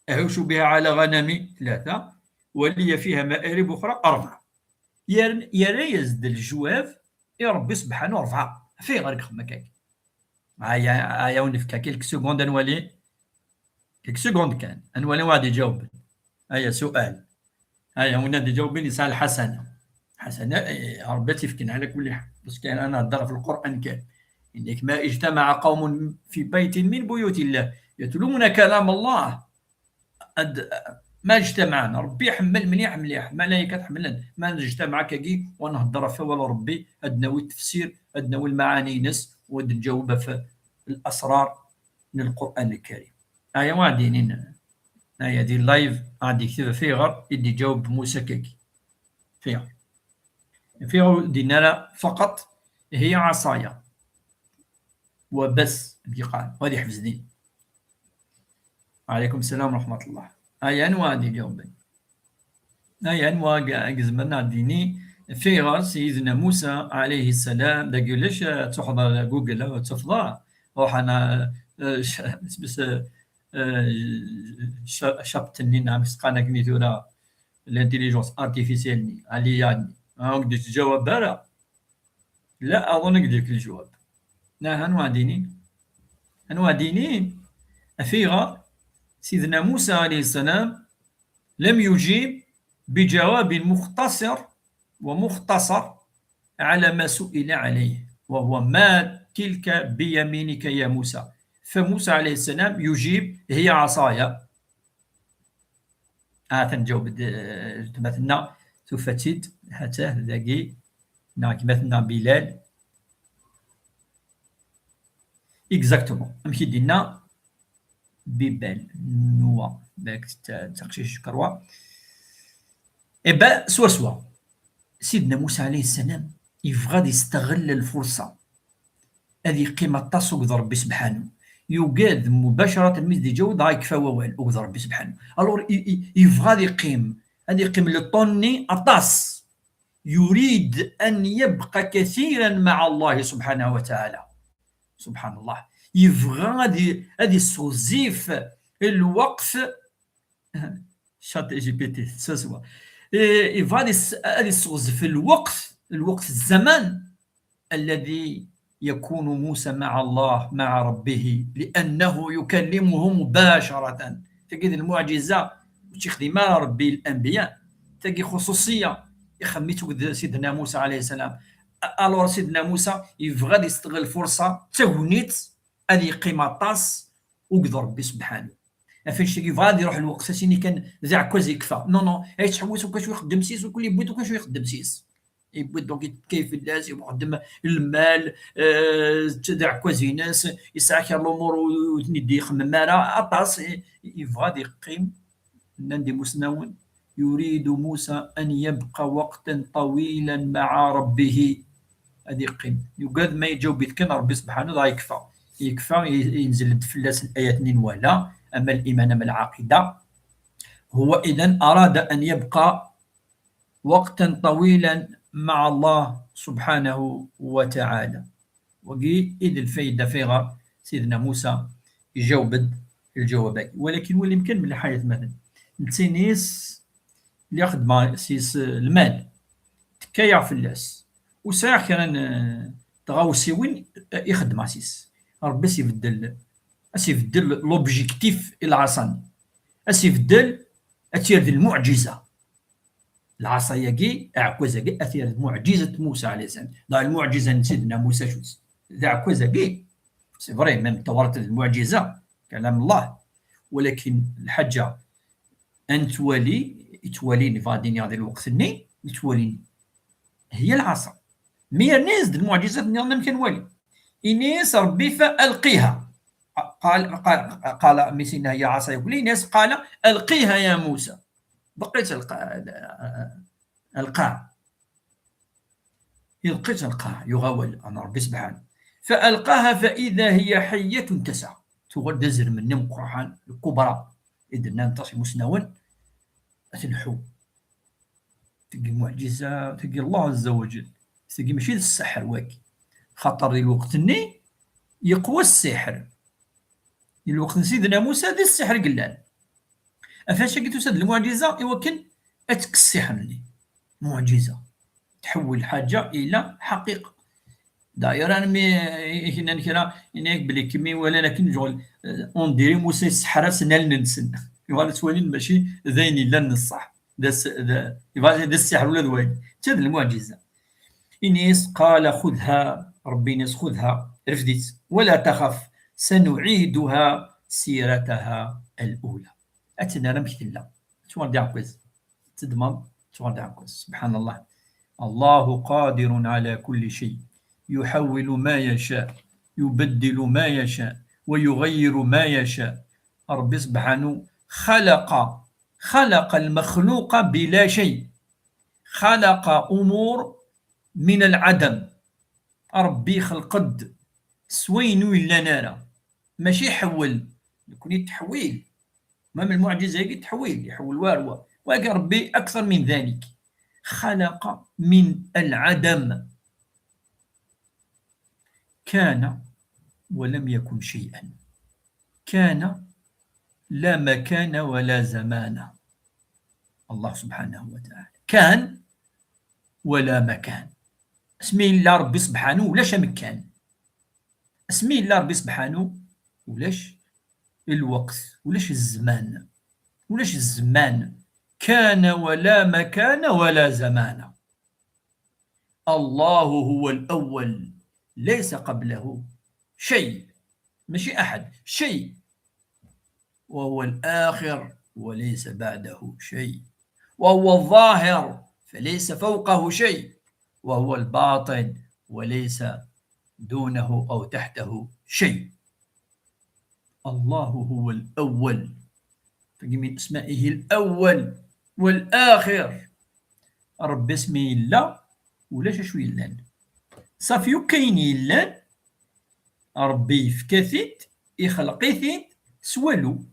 "أهش بها على غنمي", tlata. "ولي فيها مآرب أخرى", rebɛa. Yer-, yerra-yas-d leǧwab i Rebbi sebḥanu, rebɛa. Ɣef ayɣer i yexdem akkagi? Aya, aya, ur nefka quelques secondes, ad nwali. Quelques secondes kan. Ad nwali wa ad iǧawben. Aya, sual. Aya, win ad iǧawben yesɛa lḥasana. Lḥasana, eh, Rebbi ad tt-ifken ɛla kulli ḥal. Parce que ana hedder ɣef Lqur'an kan. إنك ما اجتمع قوم في بيت من بيوت الله يتلون كلام الله. Ad, ma ijtamɛen, Rebbi iḥemmel mliḥ, mliḥ, malaika ḥemmlen, ma nejtamaɛ akkagi, wa nhedder ɣef wawal n Rebbi, ad nawi ttefsir, ad nawi lmaɛani-ines, u ad nǧaweb ɣef lasrar n Lqur'an Lkarim. Aya wa ad d-inin, aya di live, ad d-ikteb ɣef ayɣer i d-iǧaweb Musa akkagi. Fiɣ. Fiɣ ur d-yenni ara faqat, "هي عصاي". Wa bas, ad yeqqar, wa ad yeḥbes din. Ɛalaykum sslam wa raḥmatullah. Aya anwa ad iǧawben? Aya anwa g-, gezmen ad d-yini, fiɣer Sidna Musa ɛalayhi ssalam, dagi ulac, eh, ad tuḥḍer Google, eh, ad tufḍer. Ruḥ ana, eh, c-, isem-is, eh, eh, c-, chat-nni, neɣ misqan akken i tura, l'intelligence artificielle-nni, Aliyah-nni. Ah, ur k-d-yettjawab ara. La أظن أن يكون الجواب. لا، أنا وعديني. أنا وعديني. أفيغا سيدنا موسى عليه السلام لم يجيب بجواب مختصر ومختصر على ما سئل عليه، وهو: "ما تلك بيمينك يا موسى؟" فموسى عليه السلام يجيب: "هي عصاي". Atan ǧaweb-d, eh, gma-tneɣ, tufa-tt-id, ha-tt-ah dagi, neɣ gma-tneɣ Bilal. Exactement, amek i d-yenna Bibal, Noa, balak d ta-, d taqcict Ckerwa. Eh ben, swaswa. Sidna Musa alayhi ssalam yebɣa ad yesteɣl lfurṣa. Ad yeqqim aṭas akked Rebbi sebḥanu. Yugad mubacratan mi s-d-iǧaweb, dɣa yekfa wawal akked Rebbi sebḥanu. Alors, i, i, yebɣa ad yeqqim, ad yeqqim le temps-nni aṭas. يريد أن يبقى كثيرا مع الله سبحانه وتعالى. سبحان الله. Yebɣa ad i-, ad isseɣzif lweqt. Chat G P T, swaswa. Eh, yebɣa ad is-, ad isseɣzef lweqt, lweqt, الزمن الذي يكون موسى مع الله، مع ربه، لأنه يكلمه مباشرة. Tagi d lmuɛǧiza, ur tt-ixdim ara Rebbi i lanbiya. Tagi xuṣuṣiya, ixdem-itt akked Sidna Musa alayhi ssalam. A-, alors Sidna Musa yebɣa ad yesteɣl lfurṣa, d tagnit, ad yeqqim aṭas akked Rebbi sebḥanu. Ɣef annect-agi yebɣa ad iruḥ lweqt, as-yini kan d aɛekkaz yekfa. Non, non, yettḥewwis akk acu ixeddem s-is, u kul yewwi-d akk acu ixeddem s-is. Yewwi-d, donc, yettkeyyif fell-as, yexdem lmal, eh, d aɛekkaz-ines, yesɛa kra n lumuṛ ur, ur ten-id-ixemmem ara, aṭas, eh, yebɣa ad yeqqim, nnan-d imusnawen, يريد موسى أن يبقى وقتا طويلا مع ربه. Ad yeqqim. Yugad ma iǧaweb-it kan Rebbi sebḥanu, dɣa yekfa. Yekfa, y-, yenzel-d fell-as ayat-nni nwala, ama liman, ama lɛaqida. هو إذن أراد أن يبقى وقتا طويلا مع الله سبحانه وتعالى. Wagi i d lfayda f ayɣer Sidna Musa iǧaweb-d lǧawab-agi. Walakin wali amkan mliḥ ay atmaten. Nettinis lliɣ xeddmeɣ s-is lmal. Tekka-yaɣ fell-as. Ur sɛiɣ kra n tɣawsiwin i xeddmeɣ s-is. Rebbi as-ibeddel, as-ibeddel l'objectif i lɛaṣa-nni. As-ibeddel, ad tt-yerr d lmuɛǧiza. Lɛaṣa-yagi, aɛekkaz-agi, ad t-yerr d muɛǧizat Musa alayhi salam. Dɣa lmuɛǧiza n Sidna Musa acu-tt? D aɛekkaz-agi. C'est vrai, même Tawrat d lmuɛǧiza, kalam Allah. Walakin lḥaǧa ad nettwali, yettwalin, bɣa ad iniɣ di lweqt-nni, yettwalin, هي العصا. Mi yerna-yas-d lmuɛǧizat nniḍen amek ad nwali. Ini-as Rebbi فألقها. قال، قال، قال mi s-yenna هي العصا يقول، ini-as قال ألقها يا موسى. Beqqit lqa-, lqa. Ilqi-tt lqa, yuɣ awal n Rebbi sebḥanu. فألقاها فإذا هي حية تسعى. Tuɣal d azrem-nni meqqran, lkubra, i d-nnan aṭas imusnawen, ad tleḥḥu. Tagi muɛǧiza, tagi Allah Azza wa Jal. Tagi mačči d sseḥr wagi. Xaṭer di lweqt-nni yeqwa sseḥr. Di lweqt n Sidna Musa d sseḥr i yellan. Ɣef wacu-agi tusa-d lmuɛǧiza i wakken ad tekkes sseḥr-nni. Muɛǧiza. Tḥewwel lḥaǧa ila ḥaqiqa. D'ailleurs, armi i k-nnan kra, yenna-yak belli kemmi walan akken ǧuɣel, eh, on dirait Musa yesseḥr-asen allen-nsen. Yuɣal ttwalin mačči d ayen yellan n ṣṣeḥ. D as-, d, iba-, d sseḥr ula d wayen. D ta d lmuɛǧiza. Ini-as, قال خذها, Rebbi ini-as, خذها, refd-itt, ولا تخف, سنعيدها سيرتها الأولى. Ad tt-nerr amek tella. Tuɣal d aɛekkaz. Teddmeḍ, tuɣal d aɛekkaz. سبحان الله. الله قادر على كل شيء. يحول ما يشاء. يبدل ما يشاء. ويغير ما يشاء. Rebbi سبحانه خلق، خلق المخلوق بلا شيء. خلق أمور من العدم. Rebbi ixleq-d s wayen ur yellan ara. Mačči iḥewwel. Nekni ttḥewwil. Ma من المعجزة-agi ttḥewwil, iḥewwel war wa. Walakin Rebbi أكثر من ذلك. خلق من العدم. كان ولم يكن شيئا. كان لا مكان ولا زمان. الله سبحانه وتعالى. كان ولا مكان. Asmi yella Rebbi سبحانه ulac amekkan. Asmi yella Rebbi سبحانه ulac lweqt, ulac zzman. Ulac zzman. كان ولا مكان ولا زمان. الله هو الأول ليس قبله شيء. ماشي أحد، شيء. وهو الآخر وليس بعده شيء. وهو الظاهر فليس فوقه شيء. وهو الباطن وليس دونه أو تحته شيء. الله هو الأول. Tagi من أسمائه الأول والآخر. Rebbi asmi yella, ulac acu yellan. Safi akk ayen yellan, Rebbi yefka-t-id, ixleq-it-id s walu.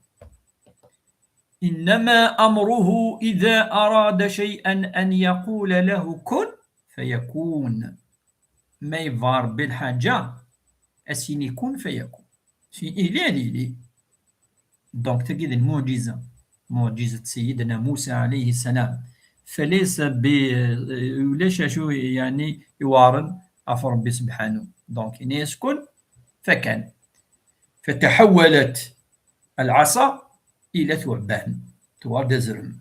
إنما أمره إذا أراد شيئا أن يقول له كن فيكون. Ma yebɣa Rebbi lḥaǧa, ad s-yini كن فيكون. S-, ili ad yili. Donc, tagi d lmuɛǧiza. Muɛǧizat Sayyidina Musa alayhi salam. فليس ب-, ulac acu, yeɛni, iweɛren ɣef Rebbi سبحانه. Donc, ini-as كن فكان. فتحولت العصا إلى ثعبان. Tuɣal d azrem.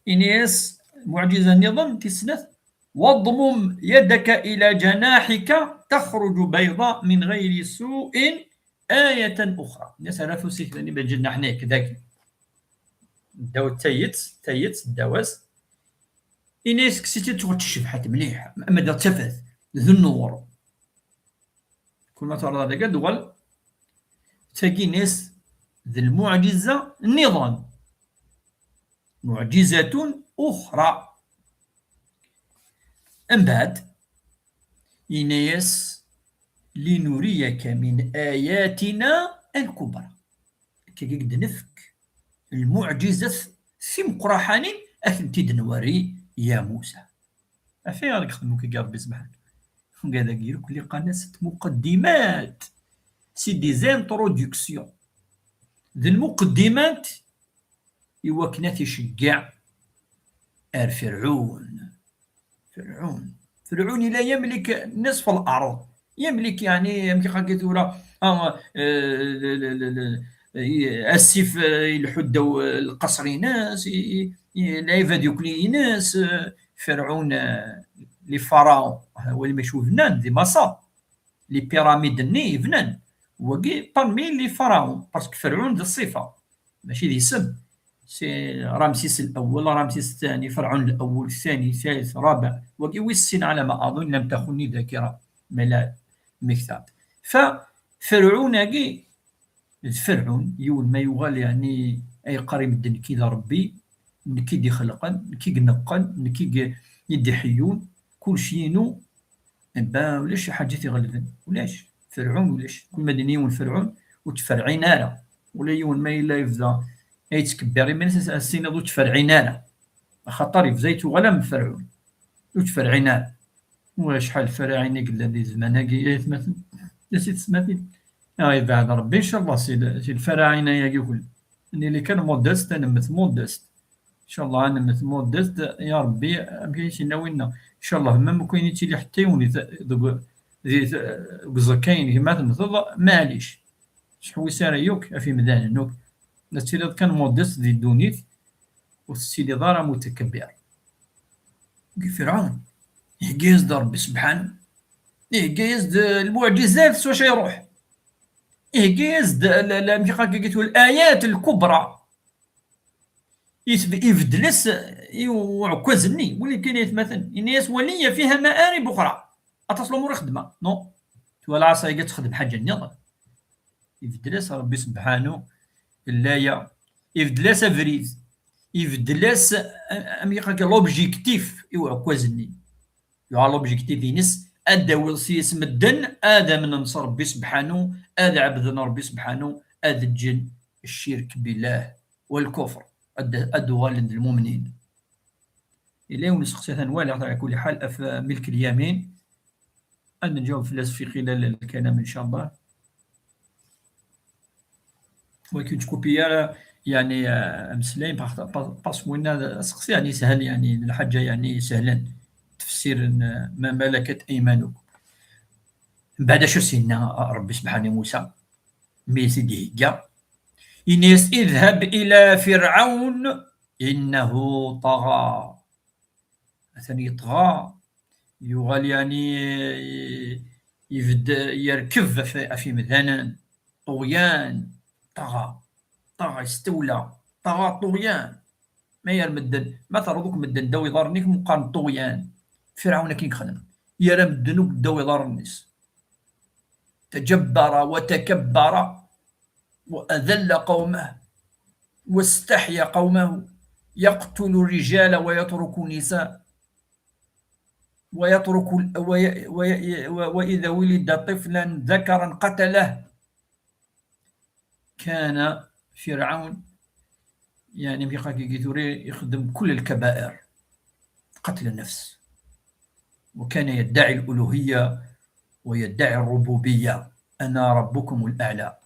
Ini-as, muɛǧiza nniḍen, tis snat, واضمم يدك إلى جناحك تخرج بيضاء من غير سوء آية أخرى. Ini-as, rr afus-ik d lǧennaḥ-nni dagi. Ddaw tayet, tayet, ddaw-as. Ini-as, kkes-itt-id, tuɣal d tacebḥant mliḥ. Ama d tafat, d nnur. Kul ma turiḍ ad d-tuɣal, tagi-ines d lmuɛǧiza nniḍen. معجزة أخرى. Mbeɛd, yenna-yas, لنريك من آياتنا الكبرى. Akka i k-d-nefk lmuɛǧizat timeqraḥanin ad tent-id-nwari ya Musa. Af ayɣer i yexdem akka Ṛebbi subḥanahu? Ugad-agi akk li qqaren-as tmuqeddimat, c'est des introductions. D lmuqeddimat i wakken ad t-iceggeɛ ar Ferɛun. Ferɛun. Ferɛun yella yamlik نصف الأرض. Yamlik, yeɛni, amek i qqaren tura, ah, eh, le, le, le, le, eh, asif, eh, ileḥḥu ddaw, eh, lqaṣer-ines, i, i, i lɛibad yakk-nni-ines, eh, Ferɛun, eh, les pharaons, eh, wali mačči bnan di Maṣer, les pyramides-nni bnan, wagi parmi les pharaons, parce que Ferɛun d ṣṣifa, mačči d isem. C'est Ramsis الأول, Ramsis الثاني, Ferɛun الأول, الثاني, الثالث, الرابع, wagi wis sin على ما أظن, لم تخني الذاكرة, ma la mmektaɣ-d. Fa Ferɛun-agi, d Ferɛun, yiwen ma yuɣal, yeɛni, ay yeqqar i medden nekki d Ṛebbi, nekki i d-ixelqen, nekki i ineqqen, nekki i, i d-iḥeyyun, kullec yinu, eh ben, ulac lḥaǧa i t-iɣelben, ulac. Ferɛun ulac. Kul ma d-yenna yiwen Ferɛun, ur ttferɛin ara. Ula yiwen ma yella yebda, ay yettkebbir iman-is, as-, as-tiniḍ ur ttferɛin ara. Axaṭer yebda yettuɣal am Ferɛun. Ur ttferɛin ara. Wa acḥal faraɛin i yellan di zzman-agi, ay atmaten, ay tsetmatin. Ah, yebɛed Ṛebbi, ncallah, si l-, si lfaraɛin-agi akk. Nili kan modeste, ad nemmet modeste. Ncallah, ad nemmet modeste, ya Ṛebbi, amek ay s-yenna winna? Ncallah, même akken yettili ḥetta yiwen di t-, deg, di t-, deg uẓekka-inek, ma temmteḍ, maɛlic. Ur ttḥewwis ara yakk ɣef yimdanen akk. La tettiliḍ kan modeste di ddunit, ur tettiliḍ ara mutakabbir. Deg Ferɛun, ihegga-yas-d Ṛebbi subḥanu, ihegga-yas-d lmuɛǧizat s wacu iṛuḥ. Ihegga-yas-d l-, l-, amek i qqaren, الآيات الكبرى. Yesb-, ibeddel-as i uɛekkaz-nni, wali kan ay atmaten. Yenna-yas: "ولي فيها مآرب أخرى." Aṭas lumuṛ i xeddmeɣ. Non. Twala ɛṣa-agi ad texdem ḥaǧa nniḍen. Ibeddel-as Ṛebbi subḥanu llaya, ibeddel-as abrid, ibeddel-as, a-, amek i qqaren, l'objectif i uɛekkaz-nni. Yuɣal l'objectif-ines, ad d-awiḍ s-yes medden ad amnen s Ṛebbi subḥanu, ad ɛebden Ṛebbi subḥanu, ad ǧǧen ccirk billah wa lkufr, ad, ad uɣalen d lmumnin. Yella yiwen usteqsi atan walaɣ-t, ɛla kulli ḥal, ɣef milk lyamin. Ad nǧaweb fell-as fi xilal lkalam, ncallah. Wagi ur ttkupi ara, yeɛni, eh, ameslay, parce, parce, parce que winna d aseqsi, yeɛni, yeshel, yeɛni, d lḥaǧa, yeɛni, isehlen. Tefsir n, eh, ma malakat aymanukum. Mbeɛd acu s-yenna Ṛebbi subḥanu i Musa? Mi i t-id-ihegga, yenna-yas: "اذهب إلى فرعون إنه طغى." Atan yeṭɣa, yuɣal, yeɛni, ibedd, yerkeb ɣef, ɣef yimdanen, ṭuɣyan, ṭɣa, ṭɣa, istewla, ṭɣa, ṭuɣyan. Ma yer medden, ma terreḍ akk medden ddaw iḍarren-ik, meqqar n ṭuɣyan. Firɛun akken i yexdem. Yerra medden akk ddaw iḍarren-is. تجبر وتكبر وأذل قومه واستحيا قومه، يقتل الرجال ويترك النساء، ويترك ال-، وي-، وي-، و-، وإذا ولد طفلا ذكرا قتله. كان فرعون، يعني، ملي قال كي توري يخدم كل الكبائر، قتل النفس، وكان يدعي الألوهية ويدعي الربوبية، أنا ربكم الأعلى.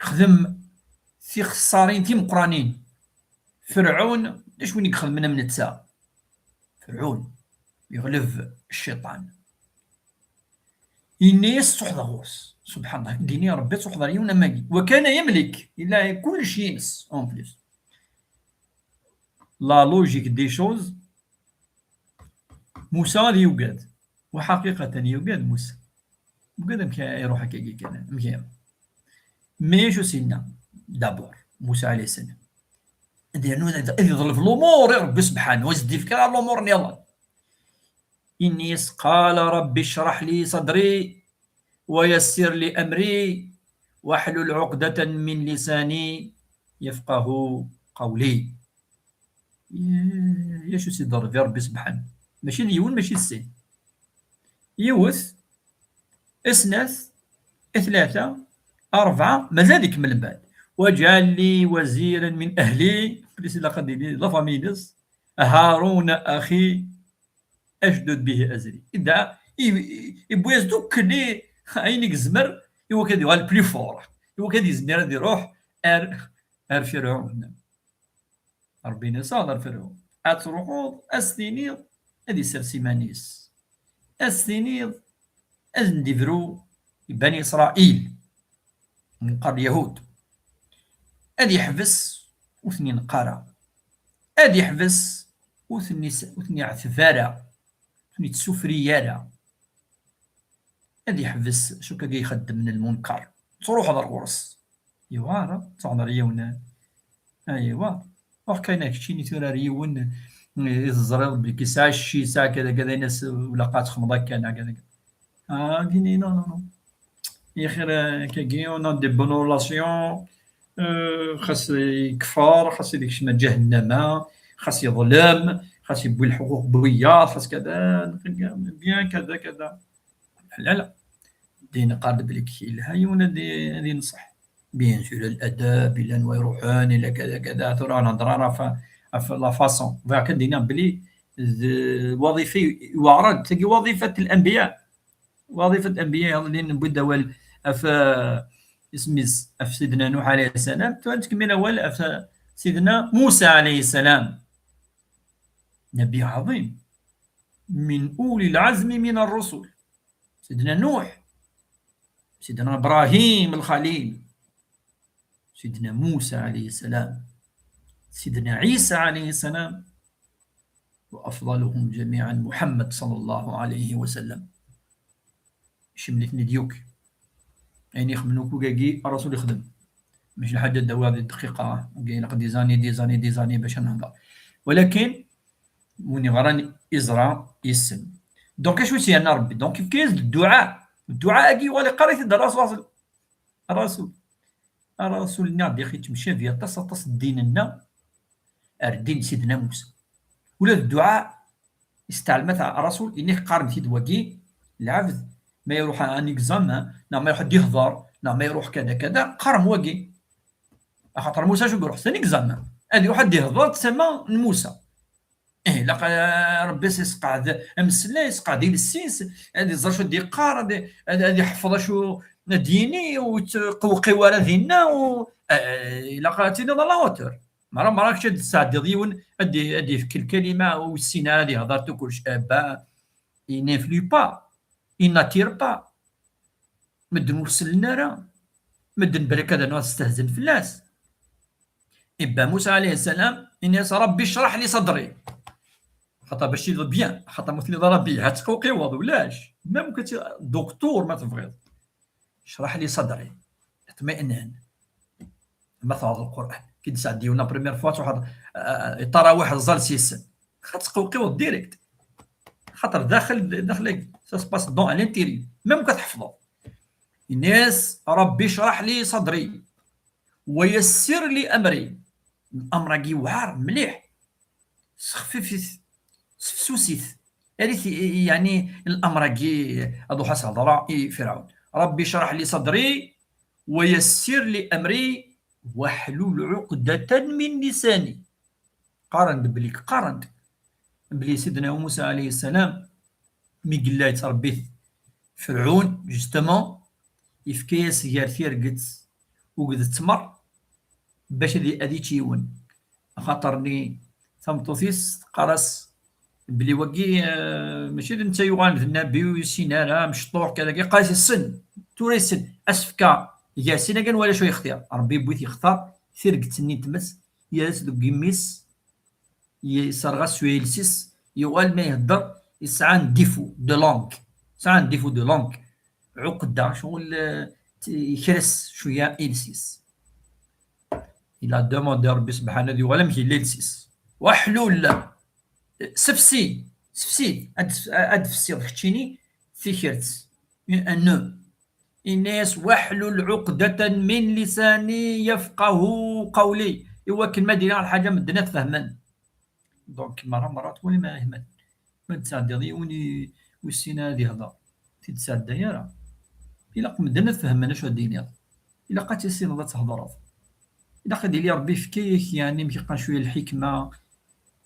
خدم تيخسارين تيمقرانين. فرعون، اش وين يخدم من نتا؟ فرعون يغلب الشيطان. Yenna-yas: "Ttruḥ ɣur-s." Subḥan Llah, d-yenna Ṛebbi: "Ttruḥ ɣer yiwen am wagi." وكان يملك, yella kullec ines, en plus. La logique des choses, Musa ad yugad. Wa ḥaqiqatan yugad Musa. Yugad amek ara iruḥ akkagi kan, amek ara. Mais acu s-yenna? D'abord, Musa alayhi ssalam. Ad yernu ad, ad yeḍleb lumuṛ i Ṛebbi subḥanu, ad s-d-yefk ara lumuṛ nniḍen. Yenna-yas: "قال رب اشرح لي صدري ويسر لي أمري واحلل عقدة من لساني يفقه قولي." Acu s-iḍerreb i Ṛebbi subḥanu? Mačči d yiwen, mačči d sin. Yiwet, snat, tlata, ṛebɛa, mazal ikemmel mbeɛd. "واجعل لي وزيرا من أهلي." Plus ilaq ad yili la famille-ines. Harun axi, ajdud bihi azri. Idda, i, i, iwwi-as-d akk ayen i yezmer i wakken ad yuɣal plus fort, i wakken ad yezmir ad iruḥ ar, ar Firɛun. Ṛebbi yenna-as: "Aɣ-d ar Firɛun. Ad truḥeḍ, ad s-tiniḍ ad isers iman-is. Ad s-tiniḍ ad sen-d-ibru i Bani Isṛayil, meqqar Lyahud. Ad yeḥbes ur ten-ineqq ara. Ad yeḥbes ur ten-is-, ur ten-iɛteb ara, ur ten-ittsufri ara. Ad yeḥbes acu akka ixeddem n lmunker." Truḥeḍ ar ɣur-s. Yewɛer, ad truḥeḍ ar yiwen. Aywa. Ruḥ kan keččini tura ar yiwen i teẓriḍ belli yesɛa cci, yesɛa kada, kada, ini-as: "Ur ilaq ad txedmeḍ akka, neɣ kada, kada." Ah, gini, non, non, non. Yaxir, euh, kagi, on a des bonnes relations. Euh, xas yekfer, xas ad ikcem ǧahennama, xas yeḍlem, xas yewwi lḥuquq n wiyaḍ, xas kada, bien, kada, kada. La, la. Din qqar-d belli yelha yiwen ad i-, ad inṣeḥ. Bien sûr, l'adab, yella anwa iruḥen, yella kada, kada. Tura ur nhedder ara ɣef, ɣef la façon. Bɣiɣ kan ad d-iniɣ belli d waḍifa iweɛren, tagi waḍifat l'anbiya. Waḍifat l'anbiya, yaḍnin newwi-d awal ɣef, eh, isem-is, ɣef Sidna Nuḥ alayhi ssalam, tura nettkemmil awal ɣef Sidna Musa alayhi ssalam. Nabi ɛaḍim. Min uli lɛazmi min ṛṛusul. Sidna Nuḥ, Sidna Ibrahim Lxalil, Sidna Musa alayhi ssalam, Sidna Ɛisa alayhi ssalam, wa afḍaluhum ǧamiɛan Muḥammad ṣalla Llahu ɛalayhi wa sallam. Icemlen-iten-id yakk. Ayen ixedmen akk wigagi, Ṛṛasul ixdem. Mačči lḥaǧa ad d-awiɣ di dqiqa, wigi ilaq des années, des années, des années bac ad nehder. Walakin, win iɣran iẓra, yessen. Donc, acu i s-yerna Ṛebbi? Donc, yefka-yas-d dduɛa. Dduɛa-agi yuɣal iqqar-it-id Ṛṛasul. Ṛṛasul. Ṛṛasul-nni ad d-ixi yettemcabi aṭas, aṭas ddin-nneɣ ar ddin Sidna Musa. Ula d dduɛa, isteɛlem-it Ṛṛasul, ini qqarem-t-id wagi, lɛebd, ma iruḥ un examen, neɣ ma iruḥ ad d-ihḍer, neɣ ma iruḥ kada, kada, qqarem wagi. Axaṭer Musa acu i iruḥ? C'est un examen. Ad iruḥ ad d-ihḍer d tama n Musa. Ih, ilaq, eh, Ṛebbi s-, yesqeɛd ameslay, yesqeɛd iles-is, ad iẓer acu d-iqqar, ad, ad, ad iḥfeḍ acu ad d-yini, ur yettqewqiw ara dinna, u, eh, ilaq ad tiliḍ à la hauteur. Mara, mara kečč ad d-tesɛeddiḍ yiwen, ad d-, ad d-yefk lkalima, ur yessin ara ad ihḍer, tu kullec, eh, ben, il n'influe pas, il n'attire pas. Medden ur sellen ara. Medden balak ad rnu ad stehzen fell-as. Ibba Musa alayhi ssalam, ini-as: "Rabbi craḥ li sadri." Xaṭer bac tiliḍ bien, xaṭer ma tiliḍ ara bien, ad tqewqiweḍ, ulac. Même que ti-, docteur ma tebɣiḍ. "Craḥ li sadri." Iṭmi'nen. Ma teɣreḍ Lqur'an, ki d-sɛeddi yiwen la première fois, truḥeḍ, euh, i ṭarawiḥ, ẓẓal s-yessen. Xaṭer tqewqiweḍ direct. Xaṭer daxel, daxel-agi, ça se passe dans, à l'intérieur. Même que tḥefḍeḍ. Ini-as: "Rabbi craḥ li sadri, wa yassir li amri." Amr-agi yewɛer mliḥ. Sexfif-it, sefsus-it. Err-it, yeɛni, l'amr-agi ad ruḥeɣ ad s-hedreɣ i Firɛun. "Rabbi craḥ li sadri, wa yassir li amri, waḥlul uqdatan min lisani." Qqaren-d belli, qqaren-d belli Sidna Musa alayhi ssalam, mi yella yettṛebbi-t Ferɛun, justement, yefka-yas gar tirget akked ttmer bac ad, ad yečč yiwen. Axaṭer-nni tameṭṭut-is teqqar-as belli wagi, eh, mačči d netta yuɣalen d nnabi, ur yessin ara, mecṭuḥ, kada, yeqqar-as yessen, tura yessen, ad s-fkeɣ gar sin-agi, ad nwali acu yextir. Ṛebbi yewwi-t yextar tirget-nni n tmes, yerra-tt deg yimi-s, yesserɣ-as s iles-is, yuɣal ma ihedder, yesɛa un défaut de langue. Yesɛa un défaut de langue. Ɛuqda, ccɣel, eh, t-, yekres cwiya iles-is. Il a demandé Ṛebbi sebḥana ad yuɣal amek yella iles-is. Waḥlul, sefsi, sefsi, ad, ad tfessiḍ keččini tikert, un nœud. Ini-as: "Waḥlul uqdatan min lisani yafqahu qawli." I wakken ma d-iniɣ lḥaǧa, medden ad fehmen. Donc, merra, merra, twalim, a iman. Ma d-tesɛeddiḍ yiwen i, ur yessin ara ad ihder, ur t-id-tesɛedday ara. Ilaq medden ad fehmen acu ad d-tiniḍ. Ilaq ad tissineḍ ad thedreḍ. Ilaq ad yili Ṛebbi yefka-yak, yeɛni, amek yeqqar, cwiya n lḥikma.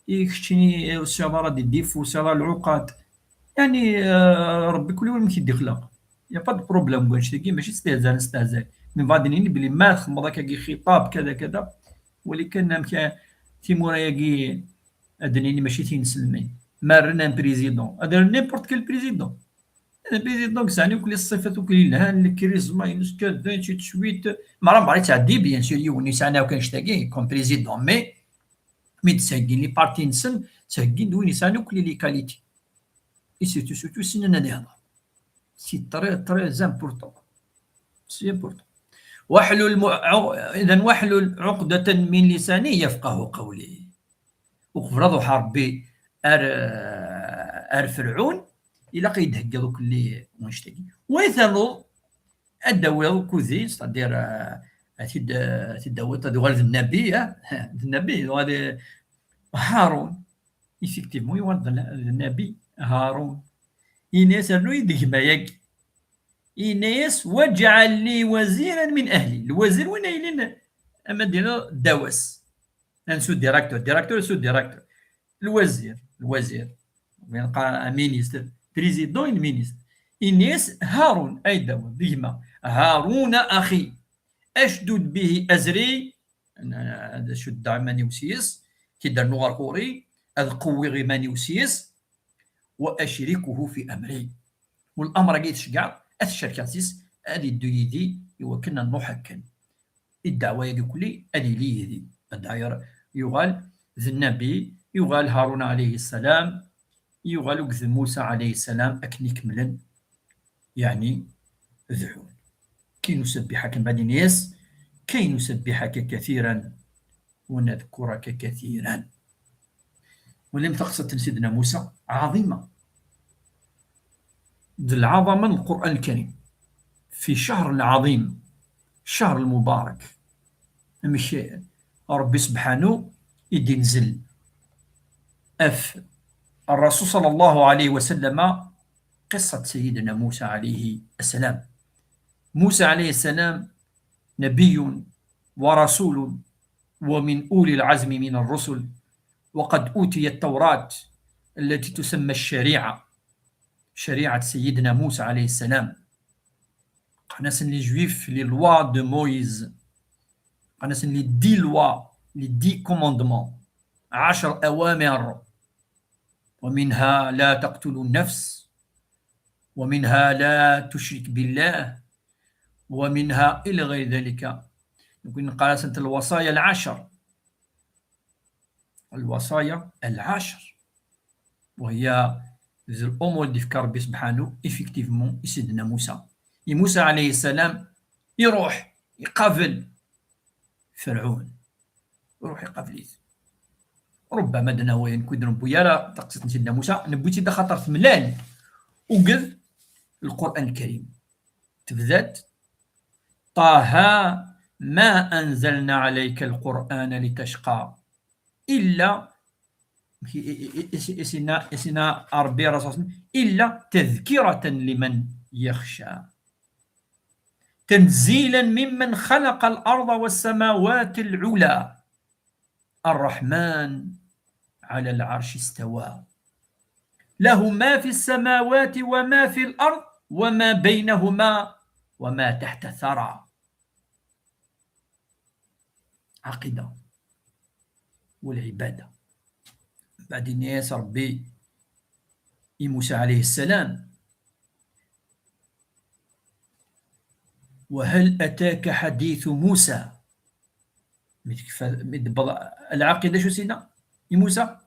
I keččini, ur tesɛiḍ ara des défauts, ur tesɛiḍ ara lɛuqad. Yeɛni, eh, Ṛebbi kul yiwen amek i d-ixleq. Y a pas de problème deg wannect-agi, mačči s tihza nestehzay. Min baɛd nini belli ma txedmeḍ akkagi xiṭab, kada, kada, wali kan amek, eh, timura-agi, ad d-nini mačči tinselmin. Ma rren un président, ad rren n'importe quel président. Le président yesɛan akk ṣṣifat akk yelhan, lkarizma-ines, kada, ainsi de suite. Mara mara yettɛeddi, bien sûr, yiwen yesɛan akk annect-agi, comme président, mais mi d-ttheggin les partis-nsen, ttheggin-d win yesɛan akk les qualités. Et surtout, surtout, ssnen ad ihḍer. C'est très, très important. C'est important. واحلل م-، عق-، إذن واحلل عقدة من لساني يفقه قولي. Uqbel ad ruḥeɣ Ṛebbi ar, ar Ferɛun, ilaq ad yi-d-theggiḍ akk les wannect-agi. Wa ternuḍ ad d-tawiḍ akk-agi, c'est-à-dire, euh, ad t-id-, ad t-id-tawiḍ, ad yuɣal d nnabi, ah, d nnabi, yuɣal d Harun. Effectivement, yuɣal d, d nnabi Harun. Ini-as, rnu-yi-d gma-agi. Ini-as, واجعل لي وزيرا من أهلي. Lwazir win ay yellan, ama d-iniḍ ddaw-as. Un sous-directeur, directeur, sous-directeur. Lwazir, lwazir. Win qqaren un ministre, président, un ministre. Ini-as, Harun, ay ddaw-as, d gma. هارون أخي أشدد به أزري, ad cuddeɣ iman-iw s-yes, ad t-id-rnuɣ ɣer ɣur-i, ad qewwiɣ iman-iw s-yes, وأشركه في أمري. U lamr-agi tceggɛeḍ, ad t-cerkeɣ s-yes, ad iddu yid-i, i wakken ad nruḥ akken. I ddeɛwa-agi kulli, ad yili yid-i. Ad yuɣal d nnabi, yuɣal Harun alayhi ssalam, yuɣal akked Musa alayhi ssalam akken i kemmlen, yeɛni, dɛun. كي نسبحك, mbeɛd ini-as, كي نسبحك كثيرا ونذكرك كثيرا. Walim taqsiṭ n Sidna Musa, ɛaḍima. D lɛaḍama n Lqur'an Lkarim. في شهر عظيم، شهر مبارك. Amek Ṛebbi sebḥanu i d-inzel ɣef Ṛṛasul ṣalla Llahu ɛalayhi wa sallama, قصة سيدنا موسى عليه السلام. موسى عليه السلام نبي ورسول ومن أولي العزم من الرسل، وقد أوتي التوراة التي تسمى الشريعة، شريعة سيدنا موسى عليه السلام. Qqaren-asen les Juifs les lois de Moïse. Qqaren-asen les dix lois, les dix commandements. عشر أوامر. ومنها لا تقتلوا النفس. ومنها لا تشرك بالله. ومنها إلى غير ذلك. Donc, qqaren-asen الوصايا العشر. الوصايا العشر. وهي les أمور اللي ذكر ربي سبحانه، effectivement, i Sidna Musa. I Musa alayhi ssalam, iruḥ, iqabel Ferɛun. Iruḥ iqabel-it. ربما d-nawi, nekk ur d-newwi ara taqsiṭ n Sidna Musa, newwi-tt-id axaṭer temlal ugar Lqur'an Lkarim. Tebda-d: طه ما أنزلنا عليك القرآن لتشقى إلا, i, i, i, i, i, Sidna, i Sidna Ṛebbi, Ṛṛasul, إلا تذكرة لمن يخشى. تنزيلا ممن خلق الأرض والسماوات العلى. الرحمن على العرش استوى. له ما في السماوات وما في الأرض وما بينهما وما تحت الثرى. عقيدة والعبادة. Mbeɛd ini-as Ṛebbi i Musa alayhi ssalam: وهل أتاك حديث موسى؟ Mi tekfa, mi d-tewweḍ lɛaqida, acu s-yenna i Musa?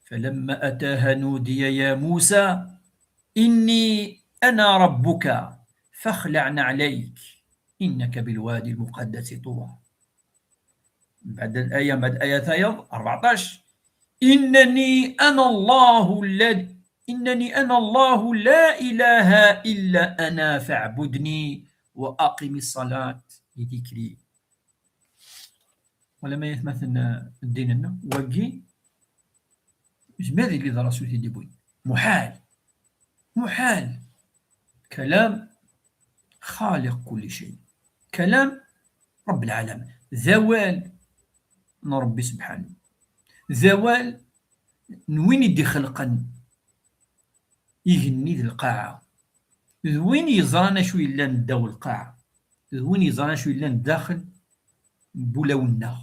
فلما أتاها نودي يا موسى إني أنا ربك فاخلع نعليك إنك بالوادي المقدس طوى. Mbeɛd aya, mbeɛd aya tayeḍ, rbeɛṭac: إنني أنا الله الذي، إنني أنا الله لا إله إلا أنا فاعبدني وأقم الصلاة لذكري. Wala ma yatmaten, eh, ddin-nneɣ, wagi, yezmer ad yili d Ṛṛasul i t-id-yewwin. Muḥal. Muḥal. كلام خالق كل شيء. كلام Ṛebb lɛalamin. D awal n Ṛebbi subḥanu. D awal n win i d-ixelqen igenni d lqaɛa. D win yeẓran acu yellan ddaw lqaɛa. D win yeẓran acu yellan daxel n wulawen-nneɣ,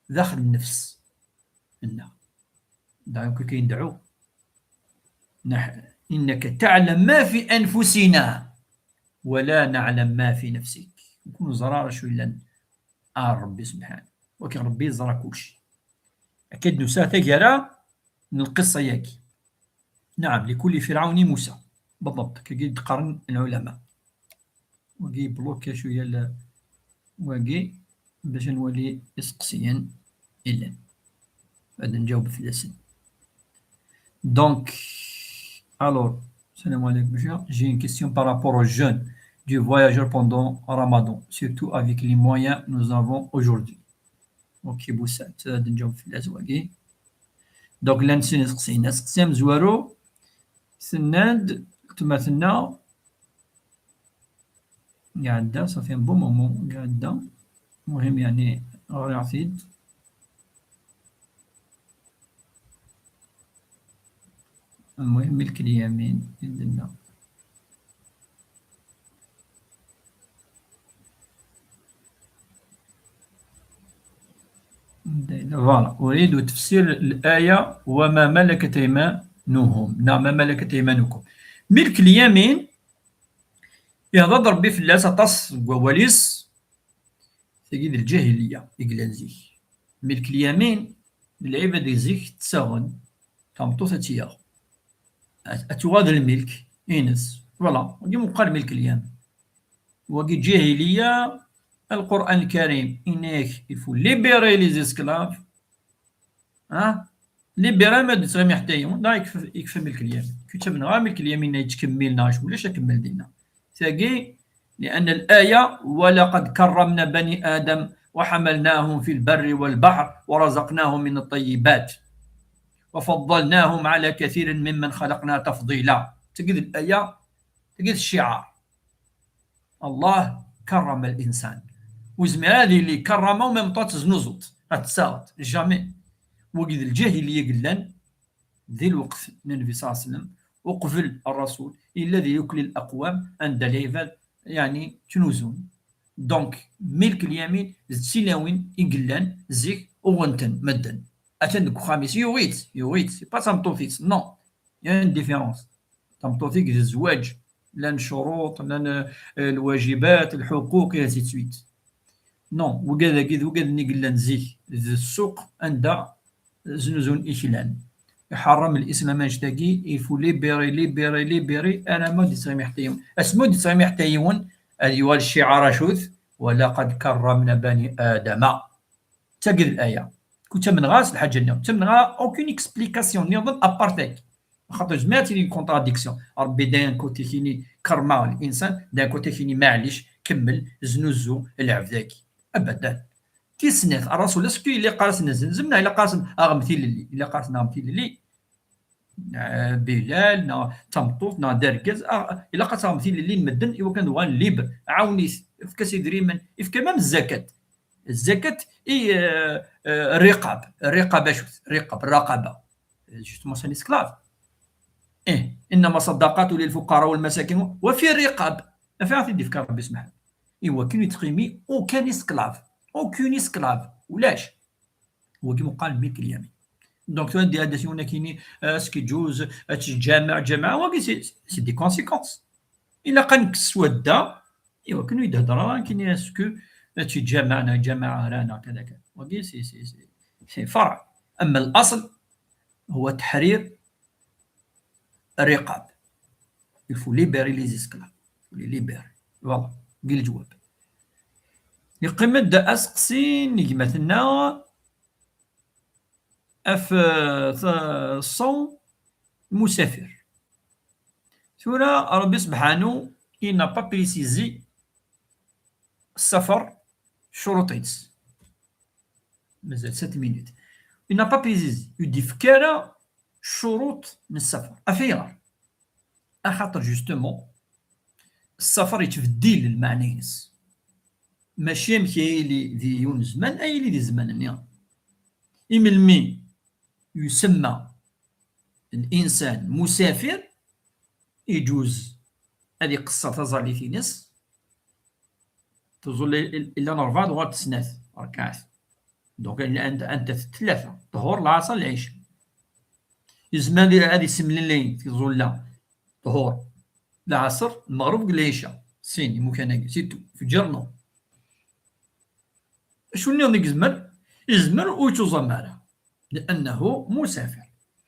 daxel nnefs-nneɣ. Donc, akken i ndɛu, نح-، إنك تعلم ما في أنفسنا ولا نعلم ما في نفسك. Ur neẓra ara acu yellan ar Ṛebbi subḥanu. Wakken Ṛebbi yeẓra kulci. Akka d-nusa taggara n lqissa-yagi. نعم، لكل فرعون موسى. بالضبط، كي d-qqaren العلماء. Wagi yebluka cwiya la-، wagi, bac ad nwali iseqsiyen yellan. Ad nǧaweb fell-asen. Donc, alors, salam aleykum, bonjour. J'ai une question par rapport au jeûne du voyageur pendant Ramadan, surtout avec les moyens nous avons aujourd'hui. Ok, Boussat, ad nǧaweb fell-as wagi. Donc, llan sin iseqsiyen. Aseqsi amezwaru, tenna-d, tma-tenna, iɛedda, ça fait un bon moment, iɛedda. Muhim, yeɛni, ɣriɣ-t-id. المهم، ملك اليمين عندنا. Voilà. أريد تفسير الآية: "وما ملكت أيمانهم". نعم، "ما ملكت أيمانكم". ملك اليمين، يهضر ربي في الناس، aṭas n wawal-is. Tagi d lǧahiliya i yellan zik. Milk lyamin, d lɛibad i zik ttaɣen, tameṭṭut ad tt-yaɣ. Ad, ad tuɣal d lmilk ines. Voilà, wagi meqqar milk lyamin. Wagi ǧahiliya, Lqur'an Lkarim, yenna-yak, il faut libérer les esclaves. Ha? Libérer ma d-yettɣimi ḥetta yiwen, neɣ yekfa, yekfa milk lyamin. Kečč amneɣ ara milk lyamin-a yettkemmil neɣ acu, ulac akemmel dinna. Tagi, لأن الآية: "ولقد كرمنا بني آدم وحملناهم في البر والبحر ورزقناهم من الطيبات وفضلناهم على كثير ممن خلقنا تفضيلا". Tagi d الآية, tagi d الشعار. Allah كرم الإنسان. Ur yezmir ad yili كرم و même temps teznuzuḍ, ad tessaɣeḍ, jamais. Wagi d lǧahiliya i yellan di lweqt n Nnbi صلى الله عليه وسلم, uqbel Rrasul, yella di yukli الأقوام anda lɛibad, yeɛni, ttnuzun. Donc, milk lyamin d tilawin i yellan zik, uɣen-ten medden. Atan deg uxxam-is, yuɣ-itt, yuɣ-itt, c'est pas tameṭṭut-is, non. Il y a une différence. Tameṭṭut-ik d zzwaǧ, llan ccuruṭ, llan, euh, lwajibat, lḥuquq, et ainsi de suite. Non, wigad-agi d wigaden i yellan zik, d ssuq anda znuzun iklan. Iḥeṛṛem lislam annect-agi, il faut libérer, libérer, libérer, alamma ur d-yettɣimi ḥetta yiwen. Asmi ur d-yettɣimi ḥetta yiwen, ad yuɣal cciɛar acu-t: "ولقد كرمنا بني آدم". D tagi d laya. Ur ttamneɣ ara s lḥaǧa-nni. Ur ttamneɣ ara aucune explication nniḍen à part tagi. Axaṭer tezmer ad tili une contradiction. Ṛebbi d'un côté kini kerrmeɣ linsan, d'un côté kini maɛlic, kemmel, znuzu lɛebd-agi. Abadan. Tis snat, Rrasul, est-ce que ilaq ara s-nezzenzen, neɣ ilaq ara s-, aɣem tilelli? Ilaq ara s-naɣem tilelli. Eh, Bilal, neɣ d tameṭṭut, neɣ d argaz, ah, ilaq ad taɣem tilelli n medden i wakken ad uɣalen libre. Ɛawen-it, efk-as idrimen, efk même zzakat. Zzakat i, eh, eh, rriqab. Rriqab acu-t? Rriqab, rraqaba. Justement, c'est un esclave. Eh, إنما الصدقات للفقراء والمساكين وفي الرقاب. Afi ara t-id-ifka Ṛebbi subḥanu. I wakken ur yettɣimi aucun esclave. Aucun esclave. Ulac. Wagi meqqar milk lyamin. Donc, tura di ad as-yuni akini, eh, est-ce que yeǧuz ad teǧǧameɛ, ǧamaɛ, wagi c'est, c'est des conséquences. Ilaq ad nekkes swadda, i wakken ur yi-d-hedder ara akini est-ce que ad teǧǧameɛ neɣ ǧamaɛ ara neɣ kada kada. Wagi c'est, c'est, c'est, c'est فرع. أما الأصل هو تحرير الرقاب. Il faut libérer les esclaves. Il faut les libérer. Voilà. Wagi leǧwab. Yeqqim-d aseqsi n gma-tneɣ ɣef, eh, ṣṣawm n musafir. Tura, Ṛebbi subḥanu, il n'a pas précisé ssafar, ccuruṭ-is. Mazal sept minutes. Il n'a pas précisé. Ur d-ifki ara ccuruṭ n ssafar. Af ayɣer? Axaṭer, justement, ssafar yettbeddil lmeɛna-ines. Mačči amek ay yili di yiwen zzman, ay yili di zzman-nni. Imelmi yusemma الإنسان مسافر, يجوز ad iqeṣṣer taẓallit-ines, tuẓul illan rebɛa d ɣur tesnat rkaɛt. Donc, anta, anta tlata, ṭhur, lɛaṣer, lɛica. Yezmer ad isemlelay tiẓulla, ṭhur, lɛaṣer, lmeɣreb, lɛica. Sin imukan-agi, c'est tout. Fǧer, non. Acu nniḍen i yezmer? Yezmer ur yettuẓam ara, لأنه مسافر.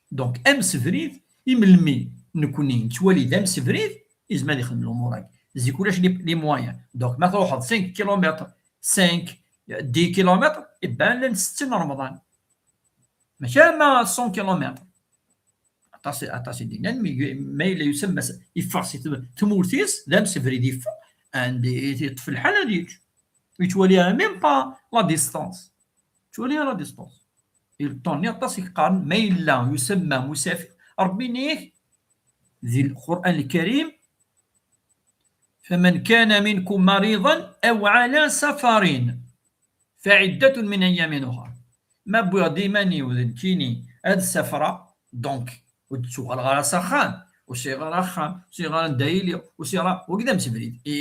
Donc, amsebrid, imelmi nekni nettwali d amsebrid, yezmer ad ixdem lumuṛ-agi. Zik ulac les, les moyens. Donc, ma truḥeḍ cinq kilomètres, cinq, dix kilomètres, iban llan settin Remḍan. Mačči ama cent kilomètres. Aṭas, aṭas i d-yennan, mi, ma yella yusemma s-, yeffeɣ si tm-, tmurt-is, d amsebrid yeffeɣ, and yeṭṭef lḥal ad yečč. Yettwali même pas la distance. Yettwali la distance. Yeṭṭun aṭas i yeqqaren, ma yella yusemma musafir, Ṛebbi yenna-yak di Lqur'an Lkarim, فمن كان منكم مريضا أو على سفر فعدة من أيام أخر. Ma wwiɣ-d iman-iw d nekkini ad safreɣ, donc, ur d-ttuɣaleɣ ara s axxam, ur sɛiɣ ara axxam, ur sɛiɣ ara anda iliɣ, ur sɛiɣ ara, wagi d amsebrid. I,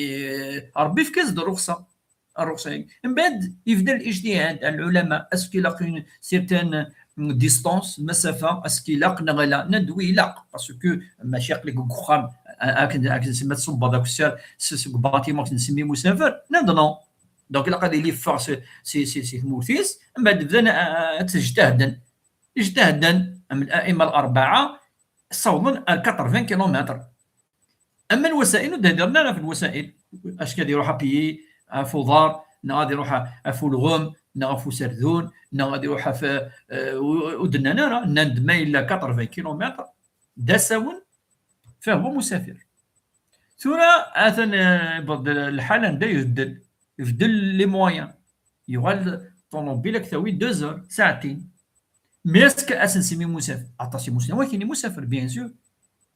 Ṛebbi yefka-as-d rruxsa. Rruxsa-agi. Mbeɛd yebda الاجتهاد, العلماء, est-ce qu'il ilaq une certaine distance, lmasafa, est-ce qu'il ilaq neɣ ala? Nnan-d oui, ilaq, parce que mačči aql-ik deg uxxam, a-, akken, akken nsemmi ad tṣubbeḍ akessar s, seg bâtiment akken nsemmi musafer. Nnan-d non. Donc, ilaq ad yili yeffeɣ si, si, si, si tmurt-is, mbeɛd bdan a, a, ad ttejtahden. Ijtahden, am الأئمة الأربعة, ssawḍen ar quatre-vingts kilomètres. Ama lwasa'il, ur d-hdiren ara ɣef lwasa'il. Acku ad iruḥ à pied, ɣef uḍar, neɣ ad iruḥ ɣef ulɣem, neɣ ɣef userdun, neɣ ad iruḥ ɣef, eh, ur, ur d-nnan ara, nnan-d ma yella quatre-vingts kilomètres, d asawen, فهو مسافر. Tura, atan, eh, yewweḍ-d lḥal anda ibeddel, ibeddel les moyens. Yuɣal ṭunubil ad k-tawi deux heures, saɛtin. Mais est-ce que ad s-nsemmi musafer? Aṭas imusnawen akken i musafer, bien sûr.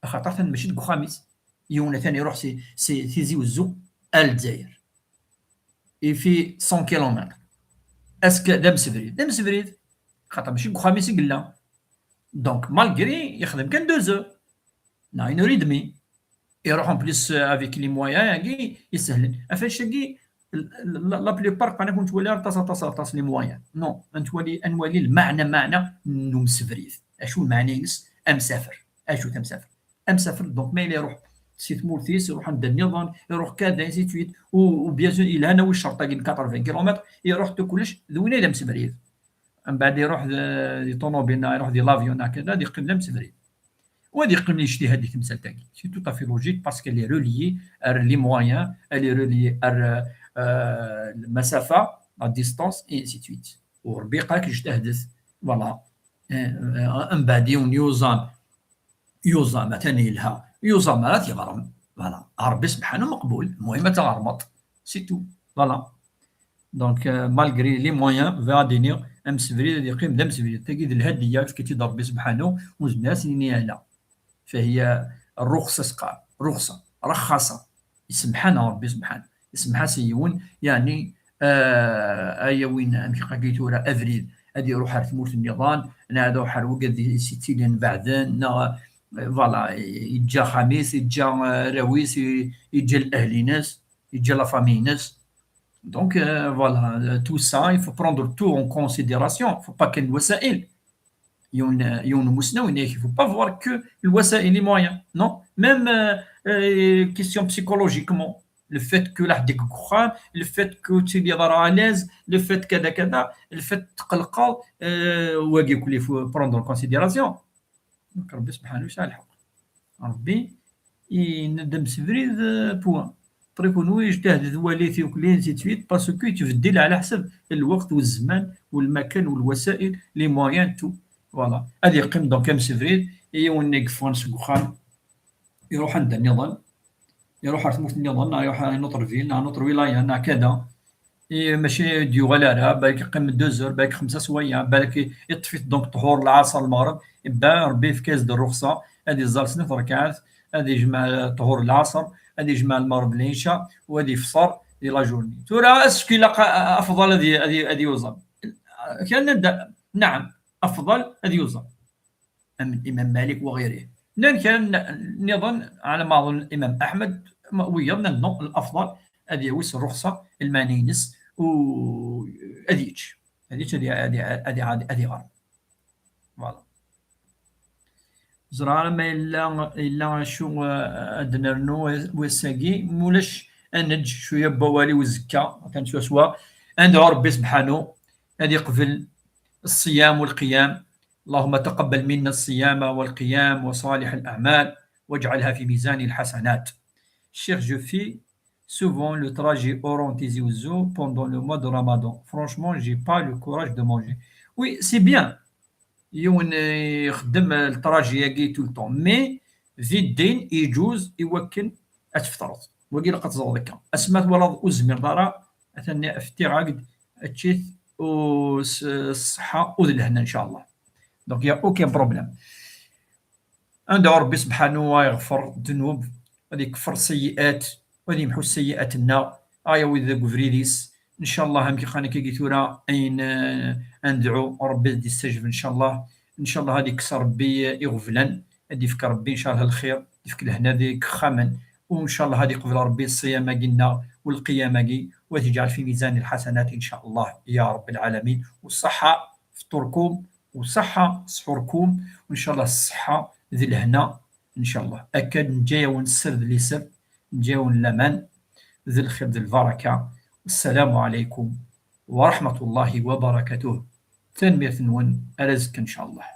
Axaṭer atan mačči deg uxxam-is. Yiwen atan iruḥ si, si Tizi Wezzu ar Lezzayer. Il fait cent kilomètres. Est-ce que d amsebrid? D amsebrid. Xaṭer mačči deg uxxam-is i yella. Donc, malgré yexdem kan deux heures, neɣ une heure et demie. Iruḥ en plus, euh, avec les moyens-agi isehlen. Ɣef wannect-agi, la, la, la plupart, qqaren-ak ur nettwali ara aṭas, aṭas, aṭas les moyens. Non, ad nettwali, ad nwali lmeɛna, meɛna n umsebrid. Acu lmeɛna-ines? Amsafer. Acu-t amsafer? Amsafer, donc, ma yella iruḥ si tmurt-is, iruḥ anda nniḍen, iruḥ kada, ainsi de suite. U, u bien sûr, yelha nawi ccerṭ-agi n quatre-vingts kilomètres, iruḥ d kullec, d win ay d amsebrid. Mbeɛd iruḥ d, di ṭunubil, neɣ iruḥ di l'avion, neɣ kada, ad yeqqim d amsebrid. U ad yeqqim yejtihad di temsalt-agi. C'est tout à fait logique parce qu'elle est reliée ar les moyens, elle est reliée ar, euh, lmasafa, la distance, et ainsi de suite. U Ṛebbi yeqqar-ak ijtahdet. Voilà. Eh, eh, mbeɛd yiwen yuẓam, yuẓam, atan yelha, yuẓam ara t-yeɣrem. Voilà. Ṛebbi sebḥanu meqbul, المهم ad teɣreḍ. C'est tout. Voilà. Donc, euh, malgré les moyens, bɣiɣ ad d-iniɣ, amsebrid ad yeqqim d amsebrid. Tagi d lhadiya, yefka-tt-id Ṛebbi sebḥanu, ur nezmir ad s-nini ala. Fahiya rruxsa, s qqar, rruxsa, raxxaṣa. Isemḥ-aneɣ Ṛebbi sebḥanu. Isemḥ-as i yiwen, yeɛni, euh, ay awin, amek aqagi tura, abrid, ad iruḥ ar tmurt nniḍen, neɣ ad iruḥ ar wigad i s-ittilin beɛden, neɣ, euh, voilà, yeǧǧa axxam-is, yeǧǧa, euh, arraw-is, yeǧǧa lehl-ines, yeǧǧa la famille-ines. Donc, euh, voilà, euh, tout ça, il faut prendre tout en considération. Faut pas que lwasa'il. Yiwen, yiwen umusnaw yenna-ak, il faut pas voir que lwasa'il, les moyens. Non. Même, euh, euh, question psychologiquement. Le fait que la ḥedd deg uxxam, le fait que tu es à l'aise, le fait kada kada, le fait tqelqeḍ, euh, wagi akk il faut prendre en considération. Donc, Ṛebbi sebḥanu yesɛa lḥeqq. Ṛebbi yenna-d amsebrid, euh, point. Après, kunwi ijtahdet, walit, ainsi de suite, parce que yettbeddil ɛla ḥsab lweqt, u zzman, u lmakan, u lwasa'il, les moyens, tout. Voilà. Ad yeqqim donc amsebrid, i yiwen i yeffɣen seg uxxam, iruḥ anda nniḍen, iruḥ ar tmurt nniḍen, neɣ iruḥ ar une autre ville, neɣ une autre wilaya, neɣ kada. I mačči d-yuɣal ara, balak yeqqim deux heures, balak xemsa swayeɛ, balak yeṭṭef-it donc ṭhur lɛaṣer, lmeɣreb, iban Ṛebbi yefka-as-d rruxsa, ad iẓẓal snat rrkaɛat, ad ijmeɛ ṭhur lɛaṣer, ad ijmeɛ lmeɣreb, lɛica, u ad ifṣer, di la journée. Tura, est-ce que ilaq a-, a-, afḍal ad y-, ad y-, ad yuẓam? Kan nda-, نعم, afḍal ad yuẓam. Am Imam Malik wa ɣiri. Nnan kan nniḍen, ɛla ma aḍun Imam Aḥmed, ma-, wiyaḍ nnan non, الأفضل ad yawi s rruxsa, lmeɛna-ines, u ad yečč. Ad yečč, ad y-, ad y-, ad y-, ad iɣer. Voilà. Ẓriɣ ara ma yella, yella acu, eh, ad d-nernu wass-agi, mulac ad neǧǧ cwiya n wawal i uzekka, kan swaswa, ad ndɛu Rebbi sebḥanu ad iqbel ṣṣiyam u lqiyam. اللهم تقبل منا الصيام والقيام وصالح الأعمال واجعلها في ميزان الحسنات. Cheikh, je fais souvent le trajet Oran Tizi Ouzou pendant le mois de Ramadan. Franchement, j'ai pas le courage de manger. Oui, c'est bien. Yiwen, eh, ixeddem le trajet-agi tout le temps. Mais, di ddin, iǧuz i wakken ad tfeṭreḍ. Wagi ilaq ad teẓreḍ akka. Asma twalaḍ ur tezmireḍ ara, atan ftiɣ-ak-d, ečč-it, u s-, s ṣṣeḥḥa u d lehna, ncallah. Donc, il y a aucun problème. Ad ndɛu Rebbi sebḥanu ad iɣfer ddnub, ad ikeffer seyyi'at, ad imḥu seyyi'at-nneɣ, ad yawi deg ubrid-is. Ncallah, amek iqqan akkagi tura, ayen, eh, ad ndɛu, Rebbi ad d-istajeb, ncallah. Ncallah, ad ikkes Rebbi, eh, iɣeblan, ad d-ifk Rebbi, ncallah, lxir, ad d-ifk lehna deg ixxamen, u ncallah, ad iqbel Rebbi ṣṣiyam-agi-nneɣ, u lqiyam-agi, u ad t-iǧɛel fi mizan lḥasanat, ncallah, ya Rebbi lɛalamin. U ṣṣeḥḥa, fṭurkum, u ṣṣeḥḥa, ṣḥurkum, u ncallah, ṣṣeḥḥa d lehna, ncallah. Akka neǧǧa-yawen sser d liser, neǧǧa-yawen laman, d lxir d lbaraka. Assalamu ɛalaykum wa raḥmatullahi wa barakatuh. Tanemmirt-nwen, ar azekka, ncallah.